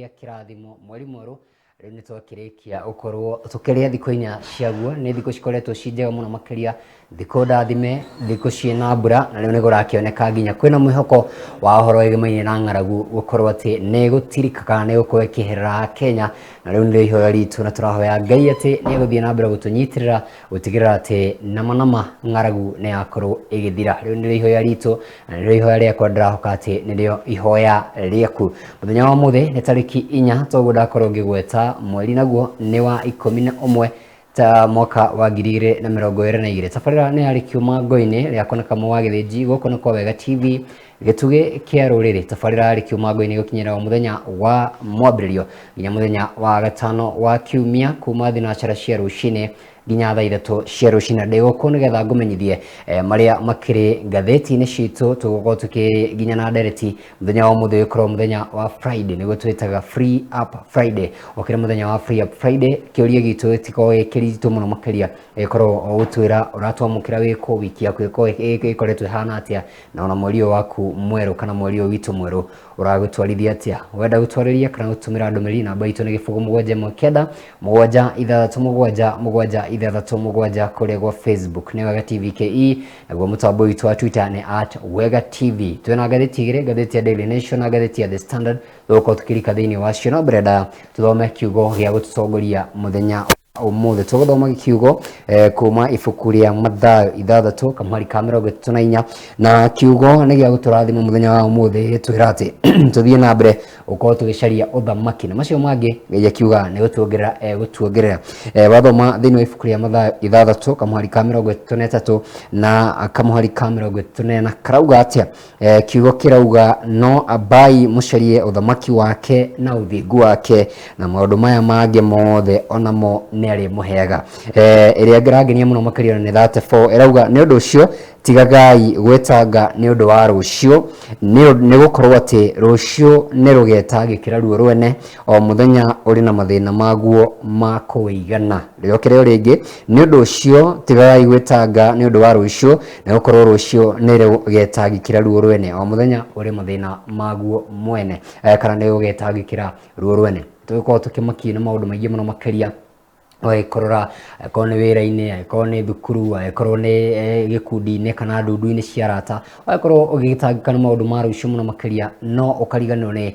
Gĩa kĩrathimo, mweri mwerũ. Rĩu nĩ twakĩrĩkia gũkorwo tũkĩrĩa thikũ 4 ciaguo. Nĩ thikũ cikoretwo ci njega mũno makĩria, thikũ ndathime, thikũ ciĩna mbura, na rĩu nĩ kũrakĩoneka nginya kwĩna mwĩhoko wa ũhoro wĩgĩmainie na ng'aragu gũkorwo atĩ nĩ ĩgũtirika kana nĩ ĩgũkorwo ĩkĩeherera Kenya. Na rĩu nĩrĩo ihoya ritũ na tũrahoya Ngai atĩ nĩ egũthiĩ na mbere gũtũnyitĩrĩra gũtigĩrĩra atĩ nama nama ng'aragu nĩ yakorwo ĩgĩthira. Rĩu nĩrĩo ihoya ritũ na nĩrĩo ihoya rĩakwa, ndĩrahoka atĩ nĩrĩo ihoya rĩaku. Mũthenya wa ũmũthĩ nĩ tarĩki 4, toguo ndakorwo ngĩgweta, mweri naguo nĩ wa 11 ta mwaka wa 2022. Tabarĩra nĩ yarĩ Kiuma Ngo-inĩ rĩakwa na Kamau wa Gĩthĩnji, gũkũ nĩ kwa Wega TV, gĩtugĩ kĩa rũrĩrĩ. Tabarĩra yarĩ Kiuma Ngo-inĩ gũkinyĩra o mũthenya wa mwambĩrĩrio nginya mũthenya wa gatano wa kiumia, kuma thinacara cia rũcinĩ nginya thaa 3 cia rũcinĩ. Ndĩ gũkũ nĩgetha ngũmenyithie marĩa makĩrĩ ngathĩti-inĩ citũ. Tũgũkorwo tũkĩ nginya na ndereti mũthenya wa ũmũthĩ, ũgĩkorwo mũthenya wa Friday, nĩguo twĩtaga Free Up Friday. Ũkĩrĩ mũthenya wa Free Up Friday, kĩũria gitũ gĩtikoragwo gĩ kĩritũ mũno makĩria, gĩkoragwo o gũtwĩra ũratwamũkĩra wĩkũ, wiki yaku ĩkoretwo ĩhana atĩa, na ona mweri ũyũ waku mwerũ kana mweri ũyũ witũ mwerũ ũragũtwarithia atĩa. Wenda gũtwarĩria kana gũtũmĩra ndũmĩrĩri, namba itũ nĩ 0 7 1 9 7 6 7 7 6 7. Kũrĩa gwa Facebook nĩ Wega TV KE, naguo mũtambo witũ wa Twitter nĩ @WegaTV. Twĩna ngathĩti igĩrĩ, ngathĩti ya Daily Nation na ngathĩti ya The Standard, tũgũkorwo tũkĩrika thĩinĩ wacio. No mbere ndaya tũthome kiugo gĩa gũtũtongoria mũthenya ũmũthĩ. Tũgũthoma kiugo kuma ibuku rĩa Mathayo 6 kamũhari ka 34, na kiugo nĩ gĩa gũtũrathima mũthenya wa ũmũthĩ, gĩtwĩra atĩ tũthiĩ na mbere gũkorwo tũgĩcaria ũthamaki, na macio mangĩ Ngai akiuga nĩ gũtuongerera egũtuongerera. Wathoma thĩinĩ wa ibuku rĩa Mathayo 6 kamũhari ka 33 na kamũhari ka 34, karauga atĩa? Kiugo kĩrauga, no ambai mũcarie ũthamaki wake na ũthingu wake, na maũndũ maya mangĩ mothe onamo nĩ arĩmũheaga. Ĩrĩa ngĩrangenia mũno makĩria nĩ 34, ĩrauga, nĩ ũndũ ũcio tigagai gwĩtanga nĩ ũndũ wa rũciũ, nĩ gũkorwo atĩ rũciũ nĩ rũgetangĩkĩra ruo rwene, o mũthenya ũrĩ na mathĩna maguo ma kũũigana. Rĩokere o rĩngĩ, nĩ ũndũ ũcio tigagai gwĩtanga nĩ ũndũ wa rũciũ, nĩ gũkorwo rũciũ nĩ rũgetangĩkĩra ruo rwene, o mũthenya ũrĩ mathĩna maguo mwene, kana nĩ rũgetangĩkĩra ruo rwene. Tũgĩkorwo tũkĩmakio nĩ maũndũ maingĩ mũno makĩria, ũgagĩkorora angĩkorwo nĩ wĩra-inĩ, angĩkorwo nĩ thukuru, angĩkorwo nĩ gĩkundi-inĩ kana ndundu-inĩ cia arata, ũgagĩkorwo ũgĩgĩtangĩka nĩ maũndũ ma rũciũ mũno makĩria, no ũkariganĩrwo nĩ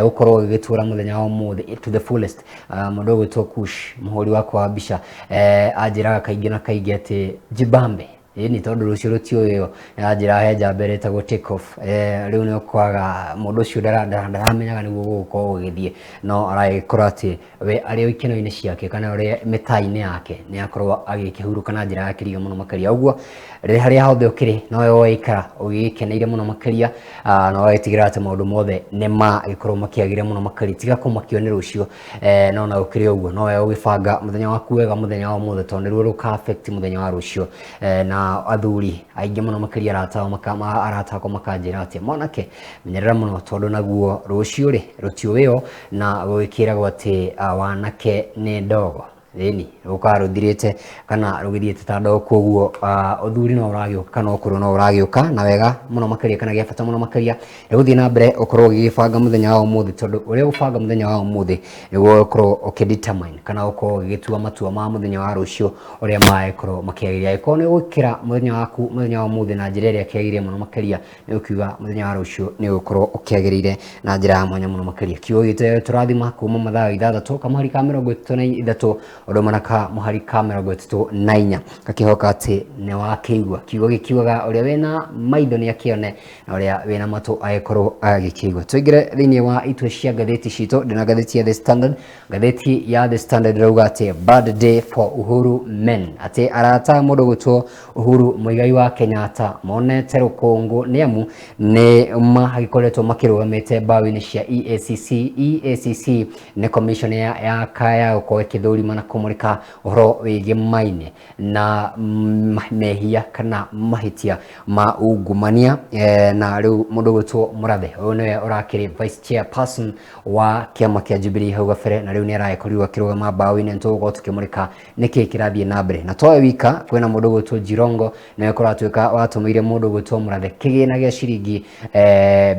gũkorwo ũgĩgĩtũra mũthenya wa ũmũthĩ to the fullest. Mũndũ ũgwĩtwo Kush, mũhũri wakwa wa mbica, anjĩraga kaingĩ na kaingĩ atĩ jibambe, ĩni tondũ rũciũ rũtiũĩo. Anjĩra he njamba ĩrĩa ĩtagwo Take Off. Rĩu nĩ ũkoraga mũndũ ũcio ndaramenyaga nĩguo gũgũkorwo gũgĩthiĩ, no aragĩkora atĩ we arĩ o ikeno-inĩ ciake kana ũrĩa mĩtaa-inĩ yake nĩ akorwo agĩkĩhurũka na njĩra ya kĩriga mũno makĩria. Ũguo rĩrĩa harĩa hothe ũkĩrĩ nowe ũgagĩikara ũgĩkeneire mũno makĩria, na ũgagĩtigĩrĩra atĩ maũndũ mothe nĩ magĩkorwo makĩagĩra mũno makĩria. Tiga kũmakio nĩ rũciũ. No na gũkĩrĩ ũguo nowe ũgĩbanga mũthenya waku wega mũthenya wa ũmũthĩ, tondũ nĩruo rũka affect mũthenya wa rũciũ. Na athuri aingĩ mũno makĩria, arata akwa makanjĩra atĩ mwanake, menyerera mũno, tondũ naguo rũciũ rĩ rũtiũĩo, na gũgĩkĩragwo atĩ wanake nĩ ndogo, ĩni rũkaga rũthirĩte kana rũgĩthiĩte ta ndogo. Koguo ũthuri no ũragĩũka kana ũkũrũ no ũragĩũka, na wega mũno makĩria kana gĩa bata mũno makĩria nĩ gũthiĩ na mbere ũkorwo ũgĩgĩbanga mũthenya wa ũmũthĩ, tondũ ũrĩa ũgũbanga mũthenya wa ũmũthĩ nĩguo ũkorwo ũkĩ-determine kana ũkorwo ũgĩgĩtua matua ma mũthenya wa rũciũ ũrĩa magĩkorwo makĩagĩrĩra. Angĩkorwo nĩ ũgwĩkĩra mũthenya waku mũthenya wa ũmũthĩ na njĩra ĩrĩa kĩagĩrĩire mũno makĩria, nĩ ũkiuga mũthenya wa rũciũ nĩ ũgũkorwo ũkĩagĩrĩire na njĩra ya mwanya mũno makĩria. Kiugo gitũ tũrathima kuma Mathayo 6 kamũhari ka 33 ũndũ ũmwe na kamũhari ka 34, gakĩhoka atĩ nĩ wakĩigua. Kiugo gĩkiugaga, ũrĩa wĩna maitho nĩ akĩone, na ũrĩa wĩna matũ agĩkorwo agĩkĩigua. Tũingĩre thĩinĩ wa itua cia ngathĩti citũ. Ndĩna ngathĩti ya The Standard. Ngathĩti ya The Standard ĩrauga atĩ bad day for Uhuru men, atĩ arata mũndũ gwĩtwo Uhuru Muigai wa Kenyatta monete rũkũngũ, nĩ amu nĩ magĩkoretwo makĩrũgamĩte mbaũ-inĩ cia EACC. EACC nĩ commission ya gũkorwo ĩkĩthũrima na Kũmũrĩka ũhoro wĩgiĩ maine na mehia kana mahĩtia ma ungumania. Na rĩu mũndũ ũgwĩtwo Mũrathe, ũyũ nĩwe ũrakĩrĩ vice chairperson wa kĩama kĩa Jubilee hau gabere, na rĩu nĩ aragĩkorirwo akĩrũgama mbaũ-inĩ. Nĩ tũgũkorwo tũkĩmũrĩka nĩkĩ kĩrathiĩ na mbere. Na towe wika, kwĩna mũndũ ũgwĩtwo Jirongo, nĩwe kũratuĩka watũmĩire mũndũ ũgwĩtwo Mũrathe kĩgĩna gĩa ciringi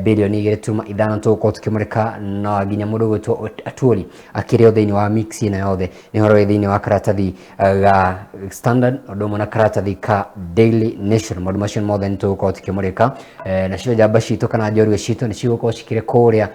bilioni 2.5. Tũgũkorwo tũkĩmũrĩka na nginya mũndũ ũgwĩtwo Atuoli akĩrĩ o thĩinĩ wa mix ĩno yothe. Nĩ ũhoro wĩ thĩinĩ wa karatathi ga Standard, ũndũ ũmwe na karatathi ka Daily Nation. Maũndũ macio mothe nĩ tũgũkorwo tũkĩmũrĩka. Nacio njamba citũ kana njorua citũ nĩ cigũkorwo cikĩrĩ kũrĩa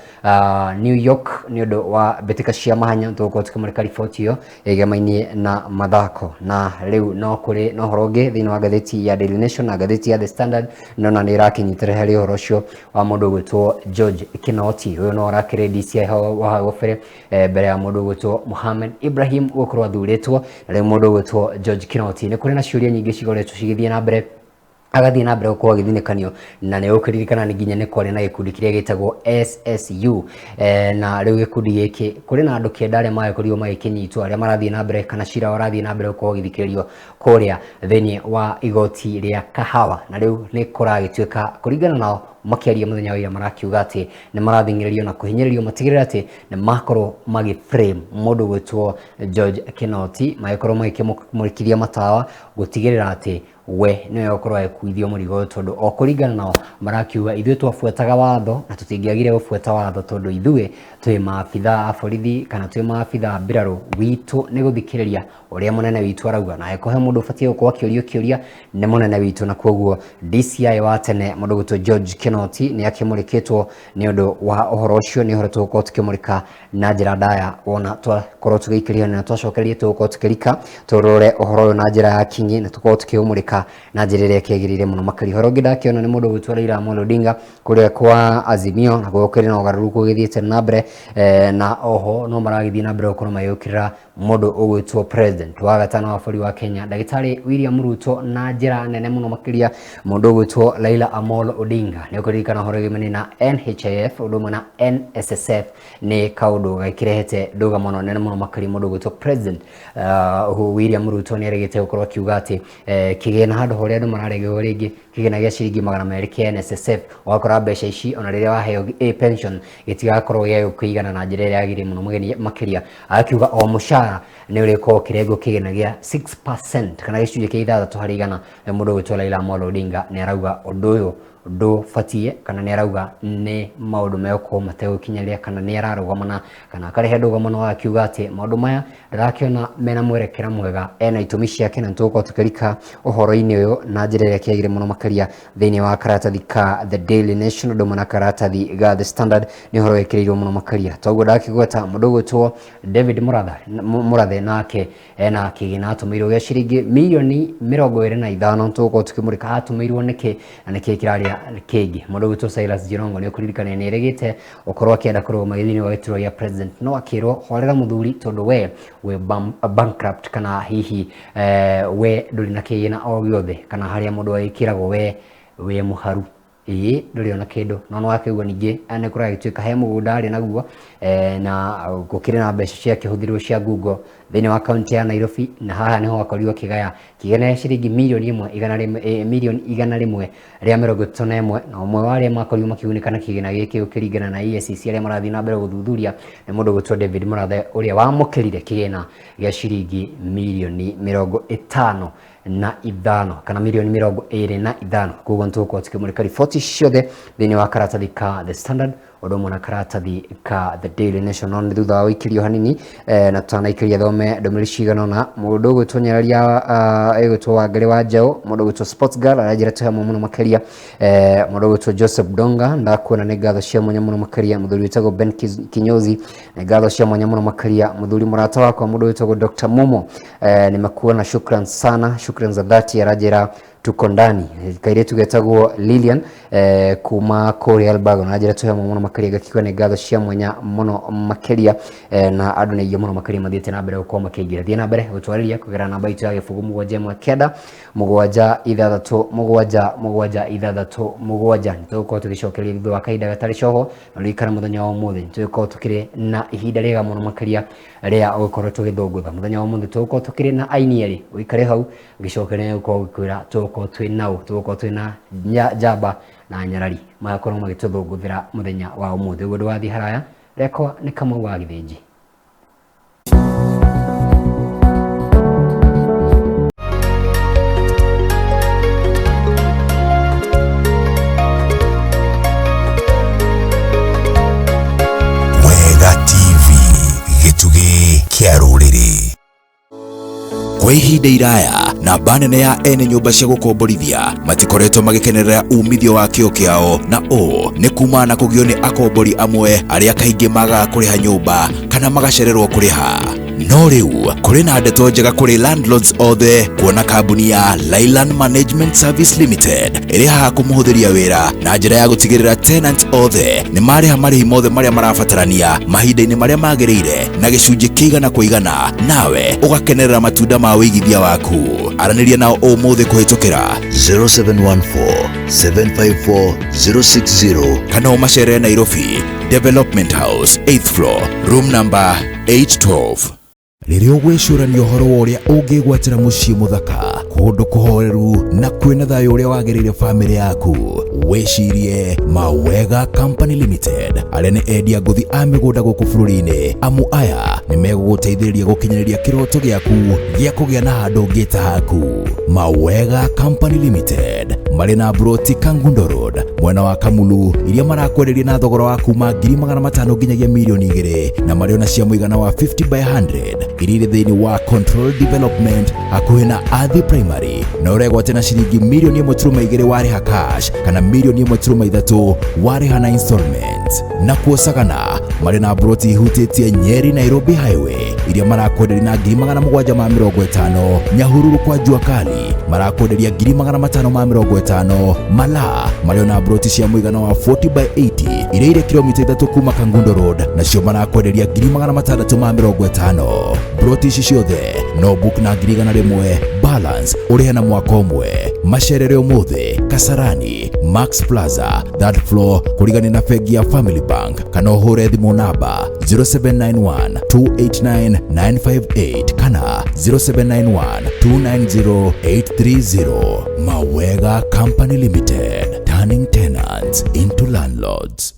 New York nĩ ũndũ wa mbĩtĩka cia mahenya. Tũgũkorwo tũkĩmũrĩka riboti ĩyo ĩgemainie na mathako. Na rĩu no kũrĩ na ũhoro ũngĩ thĩinĩ wa ngathĩti ya Daily Nation na ngathĩti ya The Standard, ndona nĩ ĩrakĩnyitĩrĩra harĩ ũhoro ũcio wa mũndũ ũgwĩtwo George Kinoti. Ũyũ no arakĩrĩ DCI wa hau gabere, mbere ya mũndũ ũgwĩtwo Mohamed Ibrahim gũkorwo athurĩtwo, na rĩu mũndũ ũgwĩtwo George Kinoti, nĩ kũrĩ na ciũria nyingĩ cikoretwo cigĩthiĩ na mbere, agathiĩ na mbere gũkorwo agĩthinĩkanio. Na nĩ ũkĩririkana nĩ nginya nĩ kwarĩ na gĩkundi kĩrĩa gĩtagwo SSU. Na rĩu gĩkundi gĩkĩ kũrĩ na andũ 9 arĩa magĩkorirwo magĩkĩnyitwo, arĩa marathiĩ na mbere kana cira ũrathiĩ na mbere gũkorwo ũgĩthikĩrĩrio kũrĩa thĩinĩ wa igoti rĩa Kahawa. Na rĩu nĩ kũragĩtuĩka kũringana nao makĩaria mũthenya wa ira, marakiuga atĩ nĩ marathing'ĩrĩrio na kũhinyĩrĩrio matigĩrĩre atĩ nĩ makorwo magĩ frame mũndũ gwĩtwo George Kinoti, magĩkorwo magĩkĩmũrĩkithia matawa gũtigĩrĩra atĩ we nĩwe ũkorwo agĩkuithio mũrigo ũyũ, tondũ o kũringana nao marakiuga, ithuĩ twabuataga watho na tũtingĩagire gũbuata watho, tondũ ithuĩ twĩ maabitha a borithi kana twĩ maabitha a mbirarũ, witũ nĩ gũthikĩrĩria ũrĩa mũnene witũ arauga, na angĩkorwo he mũndũ ũbatiĩ gũkorwo akĩũrio kĩũria nĩ mũnene witũ. Na koguo DCI wa tene, mũndũ gwĩtwo George Kinoti, nĩ akĩmũrĩkĩtwo nĩ ũndũ wa ũhoro ũcio. Nĩ ũhoro tũgũkorwo tũkĩmũrĩka na njĩra ndaya wona twakorwo tũgĩikĩria, na twacokereria tũgũkorwo tũkĩrika tũrore ũhoro ũyũ na njĩra ya kinyi na tũkorwo tũkĩũmũrĩka na njĩra ĩrĩa ĩkĩagĩrĩire mũno makĩria. Ũhoro ũngĩ ndakĩona nĩ mũndũ ũgwĩtwo Raila Amolo Odinga kũrĩa kwa Azimio, na gũkĩrĩ na ũgarũrũku ũgĩthiĩte na mbere, na oho no maragĩthiĩ na mbere gũkorwo magĩũkĩrĩra mũndũ ũgwĩtwo president wa gatano wa bũrũri wa Kenya, ndagĩtarĩ William Ruto, na njĩra nene mũno makĩria. Mũndũ ũgwĩtwo Raila Amolo Odinga, nĩ ũkũririkana ũhoro wĩgiĩ na NHIF ũndũ ũmwe na NSSF, nĩ kaũndũ gakĩrehete ndũgamano nene mũno makĩria. Mũndũ ũgwĩtwo president William Ruto nĩ arĩgĩte gũkorwo akiuga atĩ kĩgĩna handũ harĩa andũ mararegwo rĩngĩ kĩgĩna gĩa ciringi 200 kĩa NSSF, ũgakora mbeca ici ona rĩrĩa waheo a pension gĩtigakorwo gĩa gũkũigana na njĩra ĩrĩa yagĩrĩire mũno makĩria. Akiuga o mũcara nĩ ũrĩkorwo ũkĩrengwo kĩgĩna gĩa 6% kana gĩcunjĩ kĩa 6%. Mũndũ ũgwĩtwo Raila Amolo Odinga nĩ arauga ũndũ ũyũ ndũbatiĩ, kana nĩ arauga nĩ maũndũ megũkorwo mategũkinyanĩria, kana nĩ ararũgamana kana akarehe ndũgamano, akiuga atĩ maũndũ maya ndarakĩona mena mwerekera mwega. Ena itũmi ciake, na nĩtũgũkorwo tũkĩrika ũhoro-inĩ ũyũ na njĩra ĩrĩa kĩagĩrĩire mũno makĩria thĩinĩ wa karatathi ka The Daily Nation ũndũ ũmwe na karatathi ga The Standard. Nĩ ũhoro wĩkĩrĩirwo mũno makĩria. Toguo ndakĩgweta, mũndũ ũgwĩtwo David Murathe, Murathe nake ena kĩgĩna atũmĩirwo gĩa ciringi mirioni 25. Tũgũkorwo tũkĩmũrĩka atũmĩirwo nĩkĩ na nĩkĩ kĩrarĩa kĩngĩ. Mũndũ ũgwĩtwo Silas Jirongo, nĩ ũkũririkana nĩ erĩgĩte gũkorwo akĩenda kũrũgama gĩthurano gĩa gĩturwa gĩa president, no akĩrwo horera mũthuri, tondũ we wĩ bankrupt, kana hihi we ndũrĩ na kĩgĩna o gĩothe, kana harĩa mũndũ agĩkĩragwo we wĩ mũharu, ĩĩ, ndũrĩ ona kĩndũ. No nĩwakĩigua ningĩ nĩ kũragĩtuĩka he mũgũnda arĩ naguo, na gũkĩrĩ na mbeca ciakĩhũthĩrwo cia ngungo thĩinĩ wa kaunti ya Nairobi, na haha nĩho akorirwo akĩgaya kĩgĩna gĩa ciringi mirioni ĩmwe igana rĩmwe, mirioni 131. Na ũmwe wa arĩa makorirwo makĩgunĩka na kĩgĩna gĩkĩ gũkĩringana na EACC arĩa marathiĩ na mbere gũthuthuria nĩ mũndũ ũgwĩtwo David Murathe, ũrĩa wamũkĩrire kĩgĩna gĩa ciringi mirioni 55 kana mirioni 25. Koguo nĩ tũgũkorwo tũkĩmũrĩka riboti ciothe thĩinĩ wa karatathi ka The Standard ũndũ ũmwe na karatathi ka The Daily Nation. No nĩ thutha wa gũikĩrio hanini, na tutanaikĩria thome ndũmĩrĩri cigana ũna. Mũndũ ũgwĩtwo Nyeraria, ĩgwĩtwo Wangari wa Njaũ, mũndũ ũgwĩtwo Sports Girl aranjĩra twĩ hamwe mũno makĩria. Mũndũ ũgwĩtwo Joseph Donga, ndakuona, nĩ ngatho cia mwanya mũno makĩria. Mũthuri wĩtagwo Ben Kinyozi, nĩ ngatho cia mwanya mũno makĩria. Mũthuri mũrata wakwa, mũndũ wĩtagwo Dr. Momo, nimekuona, shukran sana, shukran za dhati, aranjĩra. Tuko ndani kairĩtu getagwo Lilian kuma kũrĩa Elbagon na njĩra tũhe mũno makĩria, gakigua nĩ ngatho cia mwanya mũno makĩria, na andũ nĩ aingĩ mũno makĩria mathiĩte na mbere gũkorwo makĩingĩra. Thiĩ na mbere gũtwarĩria kũgerera namba itũ ya 071 9 6 7 7 6 7. Nĩ tũgũkorwo tũgĩcokereria thutha wa kahinda gatarĩ coho, na ririkana mũthenya wa ũmũthĩ nĩ tũgũkorwo tũkĩrĩ na ihinda rĩega mũno makĩria rĩa gũkorwo tũgĩthũngũtha. Mũthenya wa ũmũthĩ tũgũkorwo tũkĩrĩ na aini erĩ, ũikare hau ngĩcokereria gũkorwo gĩkwĩra tũgũkorwo twĩ nao, tũgũkorwo twĩ na njamba na nyarari magakorwo magĩtũthũngũthĩra mũthenya wa ũmũthĩ. Ũguo ndũgathiĩ haraya, rekwa nĩ Kamau wa Gĩthĩnji. Wega TV, gĩtugĩ kĩa rũrĩrĩ. Kwa ihinda iraya namba nene ya ene nyũmba cia gũkomborithia matikoretwo magĩkenerera umithio wa kĩo kĩao, na ũũ nĩ kumana na kũgio nĩ akombori amwe arĩa kaingĩ magaga kũrĩha nyũmba kana magacererwo kũrĩha. No rĩu kũrĩ na ndeto njega kũrĩ landlords othe, kuona kambuni ya Lailand Management Service Limited ĩrĩ haha kũmũhũthĩria wĩra na njĩra ya gũtigĩrĩra tenants othe nĩ marĩha marĩhi mothe marĩa marabatarania mahinda-inĩ marĩa magĩrĩire na gĩcunjĩ kĩigana kwa igana, nawe ũgakenerera matunda ma wĩigithia waku. Aranĩria nao ũmũthĩ kũhĩtũkĩra 0714 754 060 kana ũmacerere Nairobi Development House, 8th floor, room number 812. Rĩrĩa ũgwĩcũrania ũhoro wa ũrĩa ũngĩgwatĩra mũciĩ mũthaka, kũndũ kũhoreru na kwĩna thayũ ũrĩa wagĩrĩire bamĩrĩ yaku, wĩcirie Mawega Company Limited, arĩa nĩ endia ngũthi a mĩgũnda gũkũ bũrũri-inĩ, amu aya nĩ megũgũteithĩrĩria gũkinyanĩria kĩroto gĩaku gĩa kũgĩa na handũ ũngĩta haku. Mawega Company Limited marĩ na broti Kangundo Road mwena wa Kamulu, iria marakwenderia na thogora wa kuma 500,000 nginyagia 2,000,000, na marĩ ona cia mũigana wa 50 by 100 iria irĩ thĩinĩ wa Control Development hakuhĩ na Athi Primary, na ũregwate na ciringi 1.2 million warĩha cash kana 1.3 million warĩha na installment. Na kuo Sagana marĩ na broti ihutĩtie Nyeri Nairobi Highway iria marakwenderia na 750,000. Nyahururu kwa Jua Kali marakwenderia 550,000. Malaa marĩ ona broti cia mũigana wa 40 by 80 iria irĩ kilomita 3 kuma Kangundo Road, nacio marakwenderia 650,000. Broti ici ciothe no book na 100,000, balance ũrĩhe na mwaka ũmwe. Macerere ũmũthĩ Kasarani Max Plaza, third floor, kũrigania na bengi ya Family Bank, kana ũhũre thimũ namba 0791 289 958 kana 0791 290 830. Mawega Company Limited, turning tenants into landlords.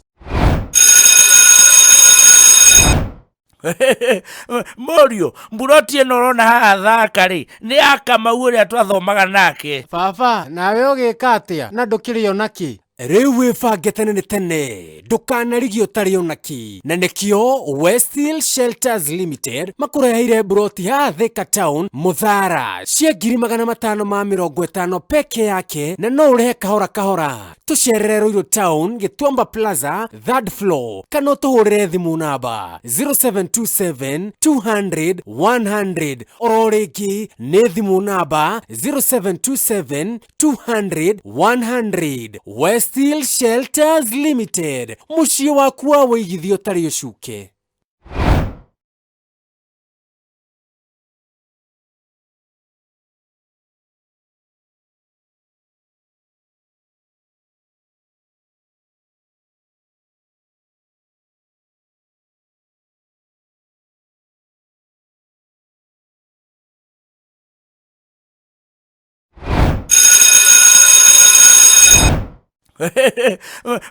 Mũriũ, mburoti ĩno ũrona haha thaka rĩ, nĩ ya Kamau ũrĩa twathomaga nake. Baba, nawe ũgĩka atĩa na ndũkĩrĩ ona kĩ? Rĩu wĩbange tene nĩ tene, ndũkanarigio ũtarĩ ona kĩ, na nĩkĩo Westhill Shelters Limited makũreheire mburoti haha Thika Town Mũthara cia 550,000 peke yake, na no ũrĩhe kahora kahora. Tũcerere Ruiru Town Gĩtuamba Plaza, third floor, kana ũtũhũrĩre thimũ namba 0727 200 100. Oro rĩngĩ nĩ thimũ namba 0727 200 100. Westhill Shelters Limited, mũciĩ waku wa wĩigithia ũtarĩ ũcuke.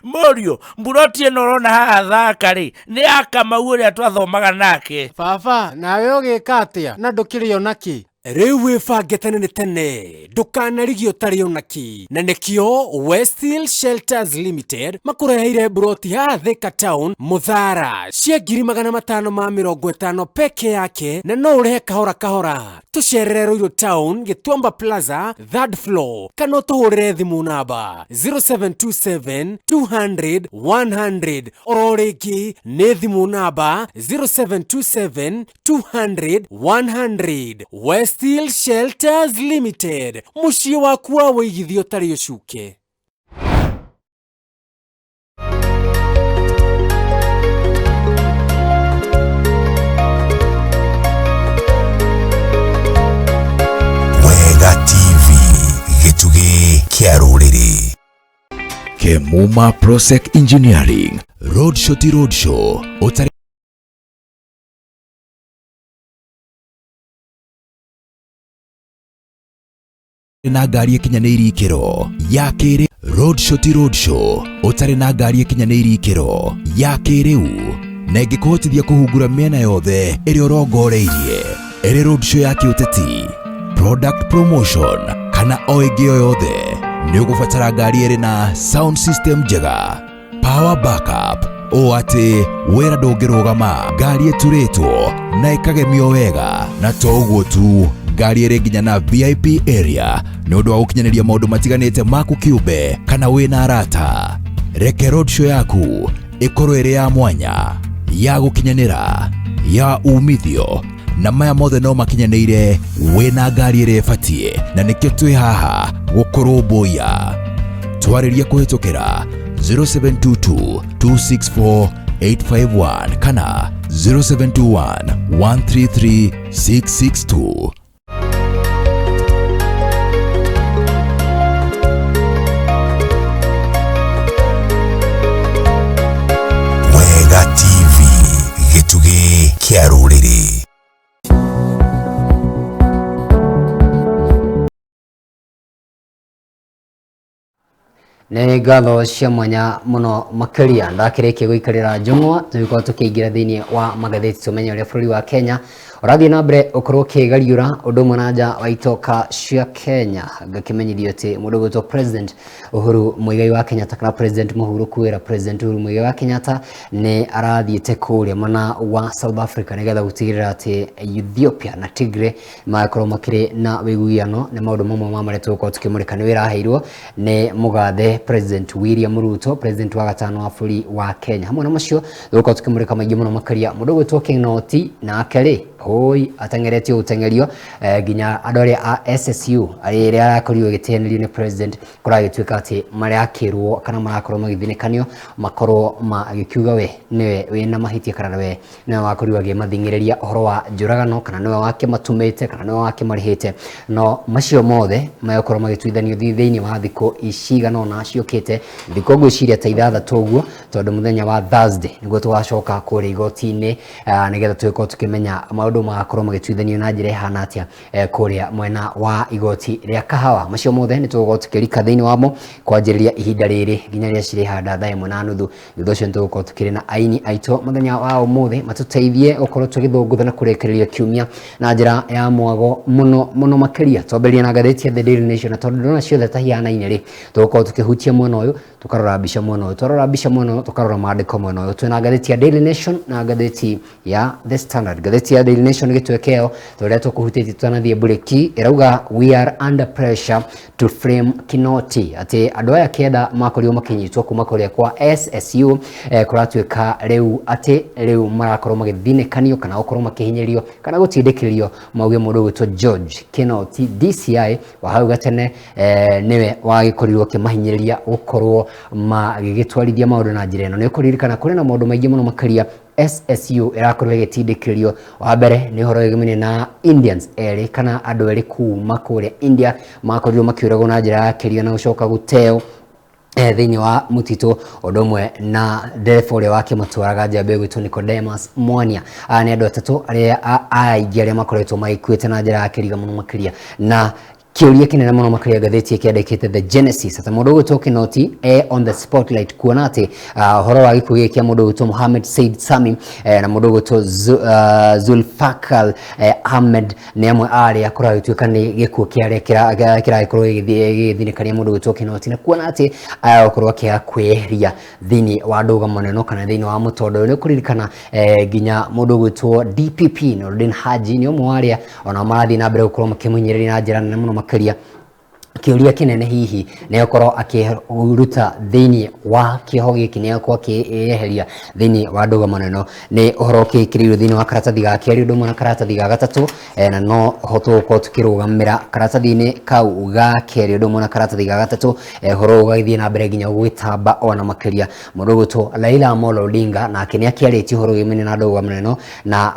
Mũriũ, mburoti ĩno ũrona haha thaka rĩ, nĩ ya Kamau ũrĩa twathomaga nake. Baba, nawe ũgĩka atĩa na ndũkĩrĩ ona kĩ? Rĩu wĩbange tene nĩ tene, ndũkanarigio ũtarĩ ona kĩ, na nĩkĩo Westhill Shelters Limited makũreheire mburoti haha Thika Town Mũthara cia 550,000 peke yake, na no ũrĩhe kahora kahora. Tũcerere Ruiru Town Gĩtuamba Plaza, third floor, kana ũtũhũrĩre thimũ namba 0727 200 100. Oro rĩngĩ nĩ thimũ namba 0727 200 100. West Westhill Shelters Limited, mũciĩ waku wa wĩigithia ũtarĩ ũcuke. Wega TV, gĩtugĩ kĩa rũrĩrĩ. Kemuma Prosec Engineering, Roadshow ti Roadshow, ũtarĩ na ngari ĩkinyanĩirie ikĩro ya kĩrĩu. Roadshow ti Roadshow, ũtarĩ na ngari ĩkinyanĩirie ikĩro ya kĩrĩu na ĩngĩkũhotithia kũhungura mĩena yothe ĩrĩa ũrongoreirie, ĩrĩ roadshow ya kĩũteti, product promotion kana o ĩngĩ o yothe, nĩ ũgũbatara ngari ĩrĩ na sound system njega, power backup, ũũ atĩ wĩra ndũngĩrũgama, ngari ĩturĩtwo na ĩkagemio wega, na to ũguo tu, ngari ĩrĩ nginya na VIP area nĩ ũndũ wa gũkinyanĩria maũndũ matiganĩte maku kĩũmbe kana wĩna arata. Reke roadshow yaku ĩkorwo ĩrĩ ya mwanya, ya gũkinyanĩra, ya umithio, na maya mothe no makinyanĩire wĩna ngari ĩrĩa ĩbatiĩ, na nĩkĩo twĩ haha gũkũrũmbũiya. Twarĩrie kũhĩtũkĩra 0722 264 851 kana 0721 133 662. Wega TV, gĩtugĩ kĩa rũrĩrĩ. Nĩ ngatho cia mwanya mũno makĩria ndakĩrĩkia gũikarĩra njũng'wa, tũgĩkorwo tũkĩingĩra thĩinĩ wa magathĩti tũmenye ũrĩa bũrũri wa Kenya ũrathiĩ na mbere ũkorwo ũkĩgariũra ũndũ ũmwe na nja wa itoka cia Kenya. Ngakĩmenyithio atĩ mũndũ ũgwĩtwo President Uhuru Muigai wa Kenyatta kana President mũhurũku wĩra President Uhuru Muigai wa Kenyatta nĩ arathiĩte kũrĩa mwena wa South Africa nĩgetha gũtigĩrĩra atĩ Ethiopia na Tigray magakorwo makĩrĩ na wĩiguano. Nĩ maũndũ mamwe ma marĩa tũgũkorwo tũkĩmũrĩka. Nĩ wĩra aheirwo nĩ mũgathe President William Ruto, President wa gatano wa bũrũri wa Kenya. Hamwe na macio tũgũkorwo tũkĩmũrĩka maingĩ mũno makĩria. Mũndũ ũgwĩtwo Kinoti nake rĩ hũi ateng'eretio gũteng'erio nginya andũ arĩa a SSU arĩa arakorirwo ĩgĩteanĩrio nĩ President, kũragĩtuĩka atĩ marakĩrwo kana marakorwo magĩthinĩkanio makorwo magĩkiuga we nĩwe wĩna mahĩtia kana we nĩwe wakorirwo akĩmathing'ĩrĩria ũhoro wa njũragano kana nĩwe wakĩmatũmĩte kana nĩwe wakĩmarĩhĩte. No macio mothe megũkorwo magĩtuithanio thĩinĩ wa thikũ cigana ũna ciũkĩte, thikũ ngwĩciria ta ithathatũ ũguo, tondũ mũthenya wa Thursday nĩguo tũgacoka kũrĩa igoti-inĩ, nĩgetha tũgĩkorwo tũkĩmenya maũndũ magakorwo magĩtuithanio na njĩra ĩhana atĩa kũrĩa mwena wa igoti rĩa Kahawa. Macio mothe nĩ tũgũkorwo tũkĩrika thĩinĩ wamo kwanjĩrĩria ihinda rĩrĩ nginya rĩrĩa cirĩhanda 1:30. Thutha ũcio nĩ tũgũkorwo tũkĩrĩ na aini aitũ mũthenya wa ũmũthĩ matũteithie gũkorwo tũgĩthũngũtha na kũrĩkĩrĩria kiumia na njĩra ya mwago mũno mũno makĩria. Twambĩrĩria na ngathĩti ya The Daily Nation, na tondũ ndĩrona ciothe ta hianaine rĩ, tũgũkorwo tũkĩhutia mwena ũyũ, tũkarora mbica mwena ũyũ, twarora mbica mwena ũyũ, tũkarora maandĩko mwena ũyũ. Twĩna ngathĩti ya Daily Nation na ngathĩti ya The Standard. Ngathĩti ya Daily Nation gĩtwe kĩayo tũrĩa tũkũhutĩtie tũtanathiĩ mburĩki ĩrauga we are under pressure to frame Kinoti, atĩ andũ aya 9 makorirwo makĩnyitwo kuma kũrĩa kwa SSU, kũratuĩka rĩu atĩ rĩu marakorwo magĩthinĩkanio kana gũkorwo makĩhinyĩrĩrio kana gũtindĩkĩrĩrio mauge mũndũ ũgwĩtwo George Kinoti DCI wa hau gatene nĩwe wagĩkorirwo akĩmahinyĩrĩria gũkorwo magĩgĩtwarithia maũndũ na njĩra ĩno. Nĩ ũkũririkana kũrĩ na maũndũ maingĩ mũno makĩria SSU ĩrakorwo ĩgĩtindĩkĩrĩrio. Wa mbere nĩ ũhoro wĩgĩmainie na Indians erĩ kana andũ erĩ kuma kũrĩa India makorirwo makĩũragwo na njĩra ya kĩria na gũcoka gũteo thĩinĩ wa mũtitũ, ũndũ ũmwe na ndereba ũrĩa wakĩmatwaraga njamba ĩgwĩtwo Nicodemus Mwania. Aya nĩ andũ atatũ arĩa aingĩ arĩa makoretwo magĩkuĩte na njĩra ya kĩriga mũno makĩria, na kĩũria kĩnene mũno makĩria ngathĩti ĩkĩandĩkĩte The Genesis atĩ mũndũ ũgwĩtwo Kinoti e on the spotlight, kuona atĩ ũhoro wa gĩkuũ gĩkĩ kĩa mũndũ ũgwĩtwo Mohamed Said Sami na mũndũ ũgwĩtwo Zulfakal Ahmed nĩ amwe a arĩa kũragĩtuĩka nĩ gĩkuũ kĩa arĩa kĩragĩkorwo gĩgĩthinĩkania mũndũ ũgwĩtwo Kinoti, na kuona atĩ agũkorwo akĩaga kwĩyeheria thĩinĩ wa ndũgamo ĩno kana thĩinĩ wa mũtondo ũyũ. Nĩ ũkũririkana nginya mũndũ ũgwĩtwo DPP Nurdin Haji nĩ ũmwe wa arĩa ona marathiĩ na mbere gũkorwo makĩmũhinyĩrĩria na njĩra nene mũno makĩria. Kĩũria kĩnene hihi nĩ akorwo akĩruta thĩinĩ wa kĩoho gĩkĩ, nĩ akorwo akĩeheria thĩinĩ wa ndũgamano ĩno. Nĩ ũhoro ũkĩkĩrĩirwo thĩinĩ wa karatathi ga kerĩ ũndũ ũmwe na karatathi ga gatatũ, na no ho tũgũkorwo tũkĩrũgamĩra karatathi-inĩ kau ga kerĩ ũndũ ũmwe na karatathi ga gatatũ. Ũhoro ũgagĩthiĩ na mbere nginya gwĩtamba ona makĩria. Mũndũ ũgwĩtwo Raila Amolo Odinga nake nĩ akĩarĩtie ũhoro wĩmaine na ndũgamano ĩno, na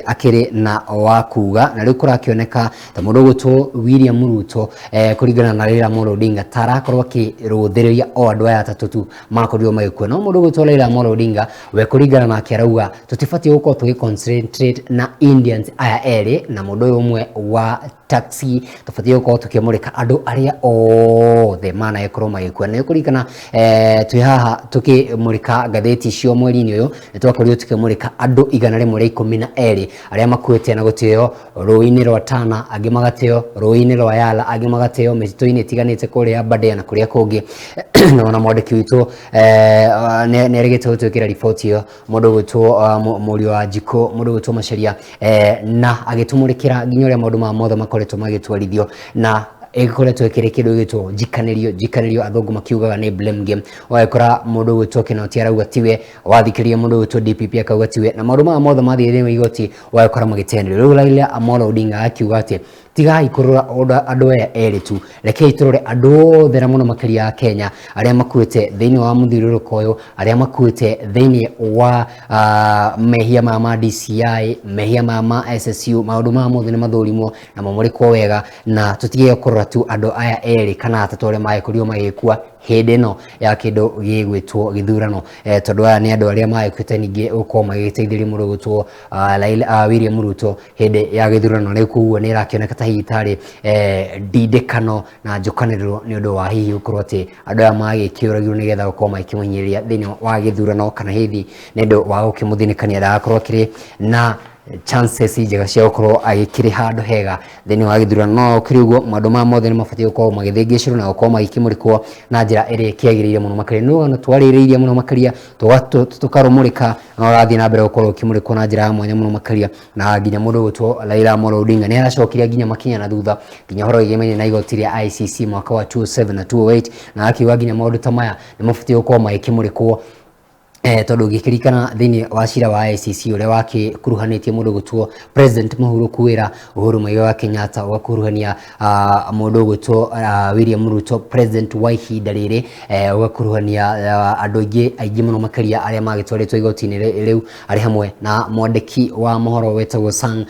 akĩrĩ na wa kuga, na rĩu kũrakĩoneka ta mũndũ ũgwĩtwo William Ruto, kũringana na Raila Amolo Odinga, ta arakorwo akĩrũthĩrĩria o andũ aya atatũ tu makorirwo magĩkua. No mũndũ ũgwĩtwo Raila Amolo Odinga we kũringana nake arauga tũtibatiĩ gũkorwo tũgĩ concentrate na Indians aya erĩ na mũndũ ũyũ ũmwe wa taxi, tũbatiĩ gũkorwo tũkĩmũrĩka andũ arĩa othe managĩkorwo magĩkua. Na kũringana, twĩ haha tũkĩmũrĩka ngathĩti icio mweri-inĩ ũyũ, nĩ twakorirwo tũkĩmũrĩka andũ 112 arĩa makuĩte na gũteo rũĩ-inĩ rwa Tana, angĩ magateo rũĩ-inĩ rwa Yala, angĩ magateo mĩtitũ-inĩ ĩtiganĩte kũrĩa Aberdare na kũrĩa kũngĩ. Na ona mwandĩki witũ nĩ erĩgĩte gũtwĩkĩra riboti ĩyo, mũndũ ũgwĩtwo mũriũ wa Njikũ, mũndũ ũgwĩtwo Macharia, na agĩtũmũrĩkĩra nginya ũrĩa maũndũ maya mothe makoretwo magĩtwarithio, na ĩkoretwo ĩkĩrĩ kĩndũ gĩgwĩtwo njikanĩrio. Njikanĩrio athũngũ makiugaga nĩ blame game. Ũgagĩkora mũndũ ũgwĩtwo Kinoti arauga tiwe, wathikĩrĩria mũndũ ũgwĩtwo DPP akauga tiwe, na maũndũ maya mothe mathiĩ thĩinĩ wa igoti ũgagĩkora magĩteanĩrio. Rĩu Raila Amolo Odinga akiuga atĩ tigai kũrora andũ aya erĩ tu, rekei tũrore andũ othe na mũno makĩria a Kenya arĩa makuĩte thĩinĩ wa mũthiũrũrũko ũyũ, arĩa makuĩte thĩinĩ wa mehia maya ma DCI, mehia maya ma SSU. Maũndũ maya mothe nĩ mathũrimwo na mamũrĩkwo wega, na tũtige kũrora tu andũ aya erĩ kana atatũ arĩa magĩkorirwo magĩkua hĩndĩ ĩno ya kĩndũ gĩgwĩtwo gĩthurano, tondũ aya nĩ andũ arĩa magĩkuĩte ningĩ gũkorwo magĩgĩteithĩrĩria mũndũ ũgwĩtwo Raila, William Ruto hĩndĩ ya gĩthurano. Rĩu koguo nĩ ĩrakĩoneka ta hihi tarĩ ndindĩkano na njũkanĩrĩro nĩ ũndũ wa hihi gũkorwo atĩ andũ aya magĩkĩũragirwo nĩgetha gũkorwo magĩkĩmũhinyĩrĩria thĩinĩ wa gĩthurano, kana hihi nĩ ũndũ wa gũkĩmũthinĩkania ndagakorwo akĩrĩ na chances njega cia gũkorwo agĩkĩrĩ handũ hega thĩinĩ wa gĩthurano. No kĩrĩ ũguo, maũndũ maya mothe nĩ mabatiĩ gũkorwo magĩthĩngĩcĩrwo na gũkorwo magĩkĩmũrĩkwo na njĩra ĩrĩa ĩkĩagĩrĩire mũno makĩria. Nĩ rũgano twarĩrĩirie mũno makĩria, tũkarũmũrĩka, na ũrathiĩ na mbere gũkorwo ũkĩmũrĩkwo na njĩra ya mwanya mũno makĩria. Na nginya mũndũ ũgwĩtwo Raila Amolo Odinga nĩ aracokirie nginya makinya na thutha, nginya ũhoro wĩgiĩ na igoti rĩa ICC mwaka wa 2007 na 2008, na akiuga nginya maũndũ ta maya nĩ mabatiĩ gũkorwo magĩkĩmũrĩkwo, tondũ ũngĩkĩririkana thĩinĩ wa cira wa ICC ũrĩa wakĩkuruhanĩtie mũndũ ũgwĩtwo President mũhurũku wĩra Uhuru Muigai wa Kenyatta, ũgakuruhania mũndũ ũgwĩtwo William Ruto, president wa ihinda rĩrĩ, ũgakuruhania andũ aingĩ aingĩ mũno makĩria arĩa magĩtwarĩtwo igoti-inĩ rĩu, arĩ hamwe na mwandĩki wa mohoro wetagwo Sang,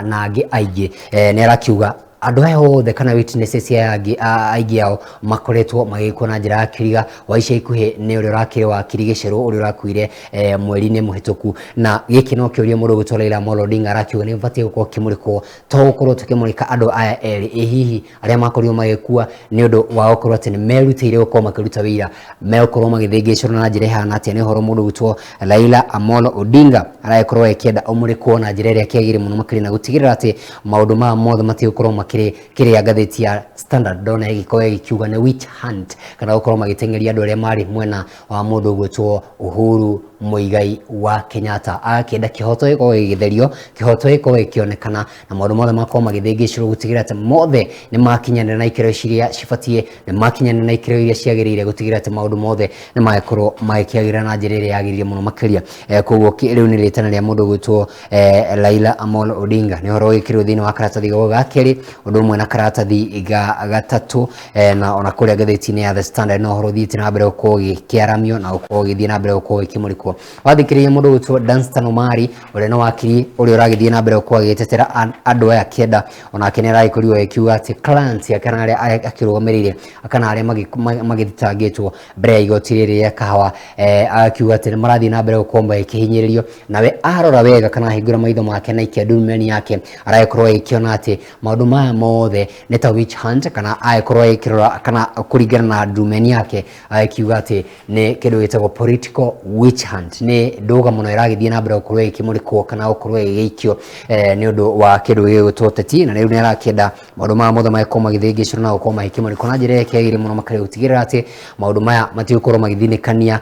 na angĩ aingĩ. Nĩ arakiuga andũ aya othe kana witnesses aya angĩ aingĩ ao makoretwo magĩkwo na njĩra ya kĩriga. Wa ica ikuhĩ nĩ ũrĩa ũrakĩrĩ wakiri Gĩcerũ ũrĩa ũrakuire mweri-inĩ mũhĩtũku. Na gĩkĩ no kĩũria mũndũ ũgwĩtwo Raila Amolo Odinga arakiuga nĩ batiĩ gũkorwo kĩmũrĩkwo, to gũkorwo tũkĩmũrĩka andũ aya erĩ. Ĩ hihi arĩa makorirwo magĩkua nĩ ũndũ wa gũkorwo atĩ nĩ merutĩire gũkorwo makĩruta wĩira megũkorwo magĩthĩngĩcwo na njĩra ĩhana atĩa? Nĩ ũhoro mũndũ ũgwĩtwo Raila Amolo Odinga aragĩkorwo akĩenda ũmũrĩkwo na njĩra ĩrĩa kĩagĩrĩire mũno makĩria, na gũtigĩrĩra atĩ maũndũ maya mothe matigũkorwo makĩrĩ kĩrĩa ngathĩti ya Standard ndona ĩgĩkorwo ĩgĩkiuga nĩ witch hunt, kana gũkorwo magĩteng'eria andũ arĩa marĩ mwena wa mũndũ ũgwĩtwo Uhuru Muigai wa Kenyatta. Agakĩenda kĩhoto gĩkorwo gĩgĩtherio, kĩhoto gĩkorwo gĩkĩonekana, na maũndũ mothe makorwo magĩthĩngĩcĩrwo gũtigĩrĩra atĩ mothe nĩ makinyanĩra na ikĩro ciria cibatiĩ, nĩ makinyanĩra na ikĩro iria ciagĩrĩire, gũtigĩrĩra atĩ maũndũ mothe nĩ magĩkorwo magĩkĩagĩrĩra na njĩra ĩrĩa yagĩrĩire mũno makĩria. Koguo rĩu nĩ rĩtana rĩa mũndũ ũgwĩtwo Raila Amolo Odinga. Nĩ ũhoro wĩkĩrwo thĩinĩ wa karatathi ga kerĩ ũndũ ũmwe na karatathi ga gatatũ, na ona kũrĩa ngathĩti-inĩ ya The Standard no ũhoro ũthiĩte na mbere gũkorwo ũgĩkĩaramio na gũkorwo ũgĩthiĩ na mbere gũkorwo ũgĩkĩmũrĩkwo. Wathikĩrĩria mũndũ ũgwĩtwo Danstan Omari, ũrĩa nĩ wakiri ũrĩa ũragĩthiĩ na mbere gũkorwo agĩtetera andũ aya kenda, onake nĩ aragĩkorirwo agĩkiuga atĩ clients yake kana arĩa akĩrũgamĩrĩire kana arĩa magĩthitangĩtwo mbere ya igoti rĩrĩ rĩa Kahawa, agakiuga atĩ nĩ marathiĩ na mbere gũkorwo magĩkĩhinyĩrĩrio. Nawe arora wega kana ahingũra maitho make na ikia ndurumeni yake, aragĩkorwo agĩkĩona atĩ maũndũ maya mothe nĩ ta witch hunt, kana agĩkorwo agĩkĩrora kana kũringana na ndurumeni yake agĩkiuga atĩ nĩ kĩndũ gĩtagwo political witch hunt, nĩ ndũgamo ĩragĩthiĩ na mbere gũkorwo ĩgĩkĩmũrĩkwo kana gũkorwo ĩgĩgĩikio nĩ ũndũ wa kĩndũ gĩgwĩtwo ũteti. Na rĩu nĩ arakĩenda maũndũ maya mothe magĩkorwo magĩthĩngĩcwo na gũkorwo magĩkĩmũrĩkwo na njĩra ĩrĩa ĩkĩagĩrĩire mũno makĩria, gũtigĩrĩra atĩ maũndũ maya matigũkorwo magĩthinĩkania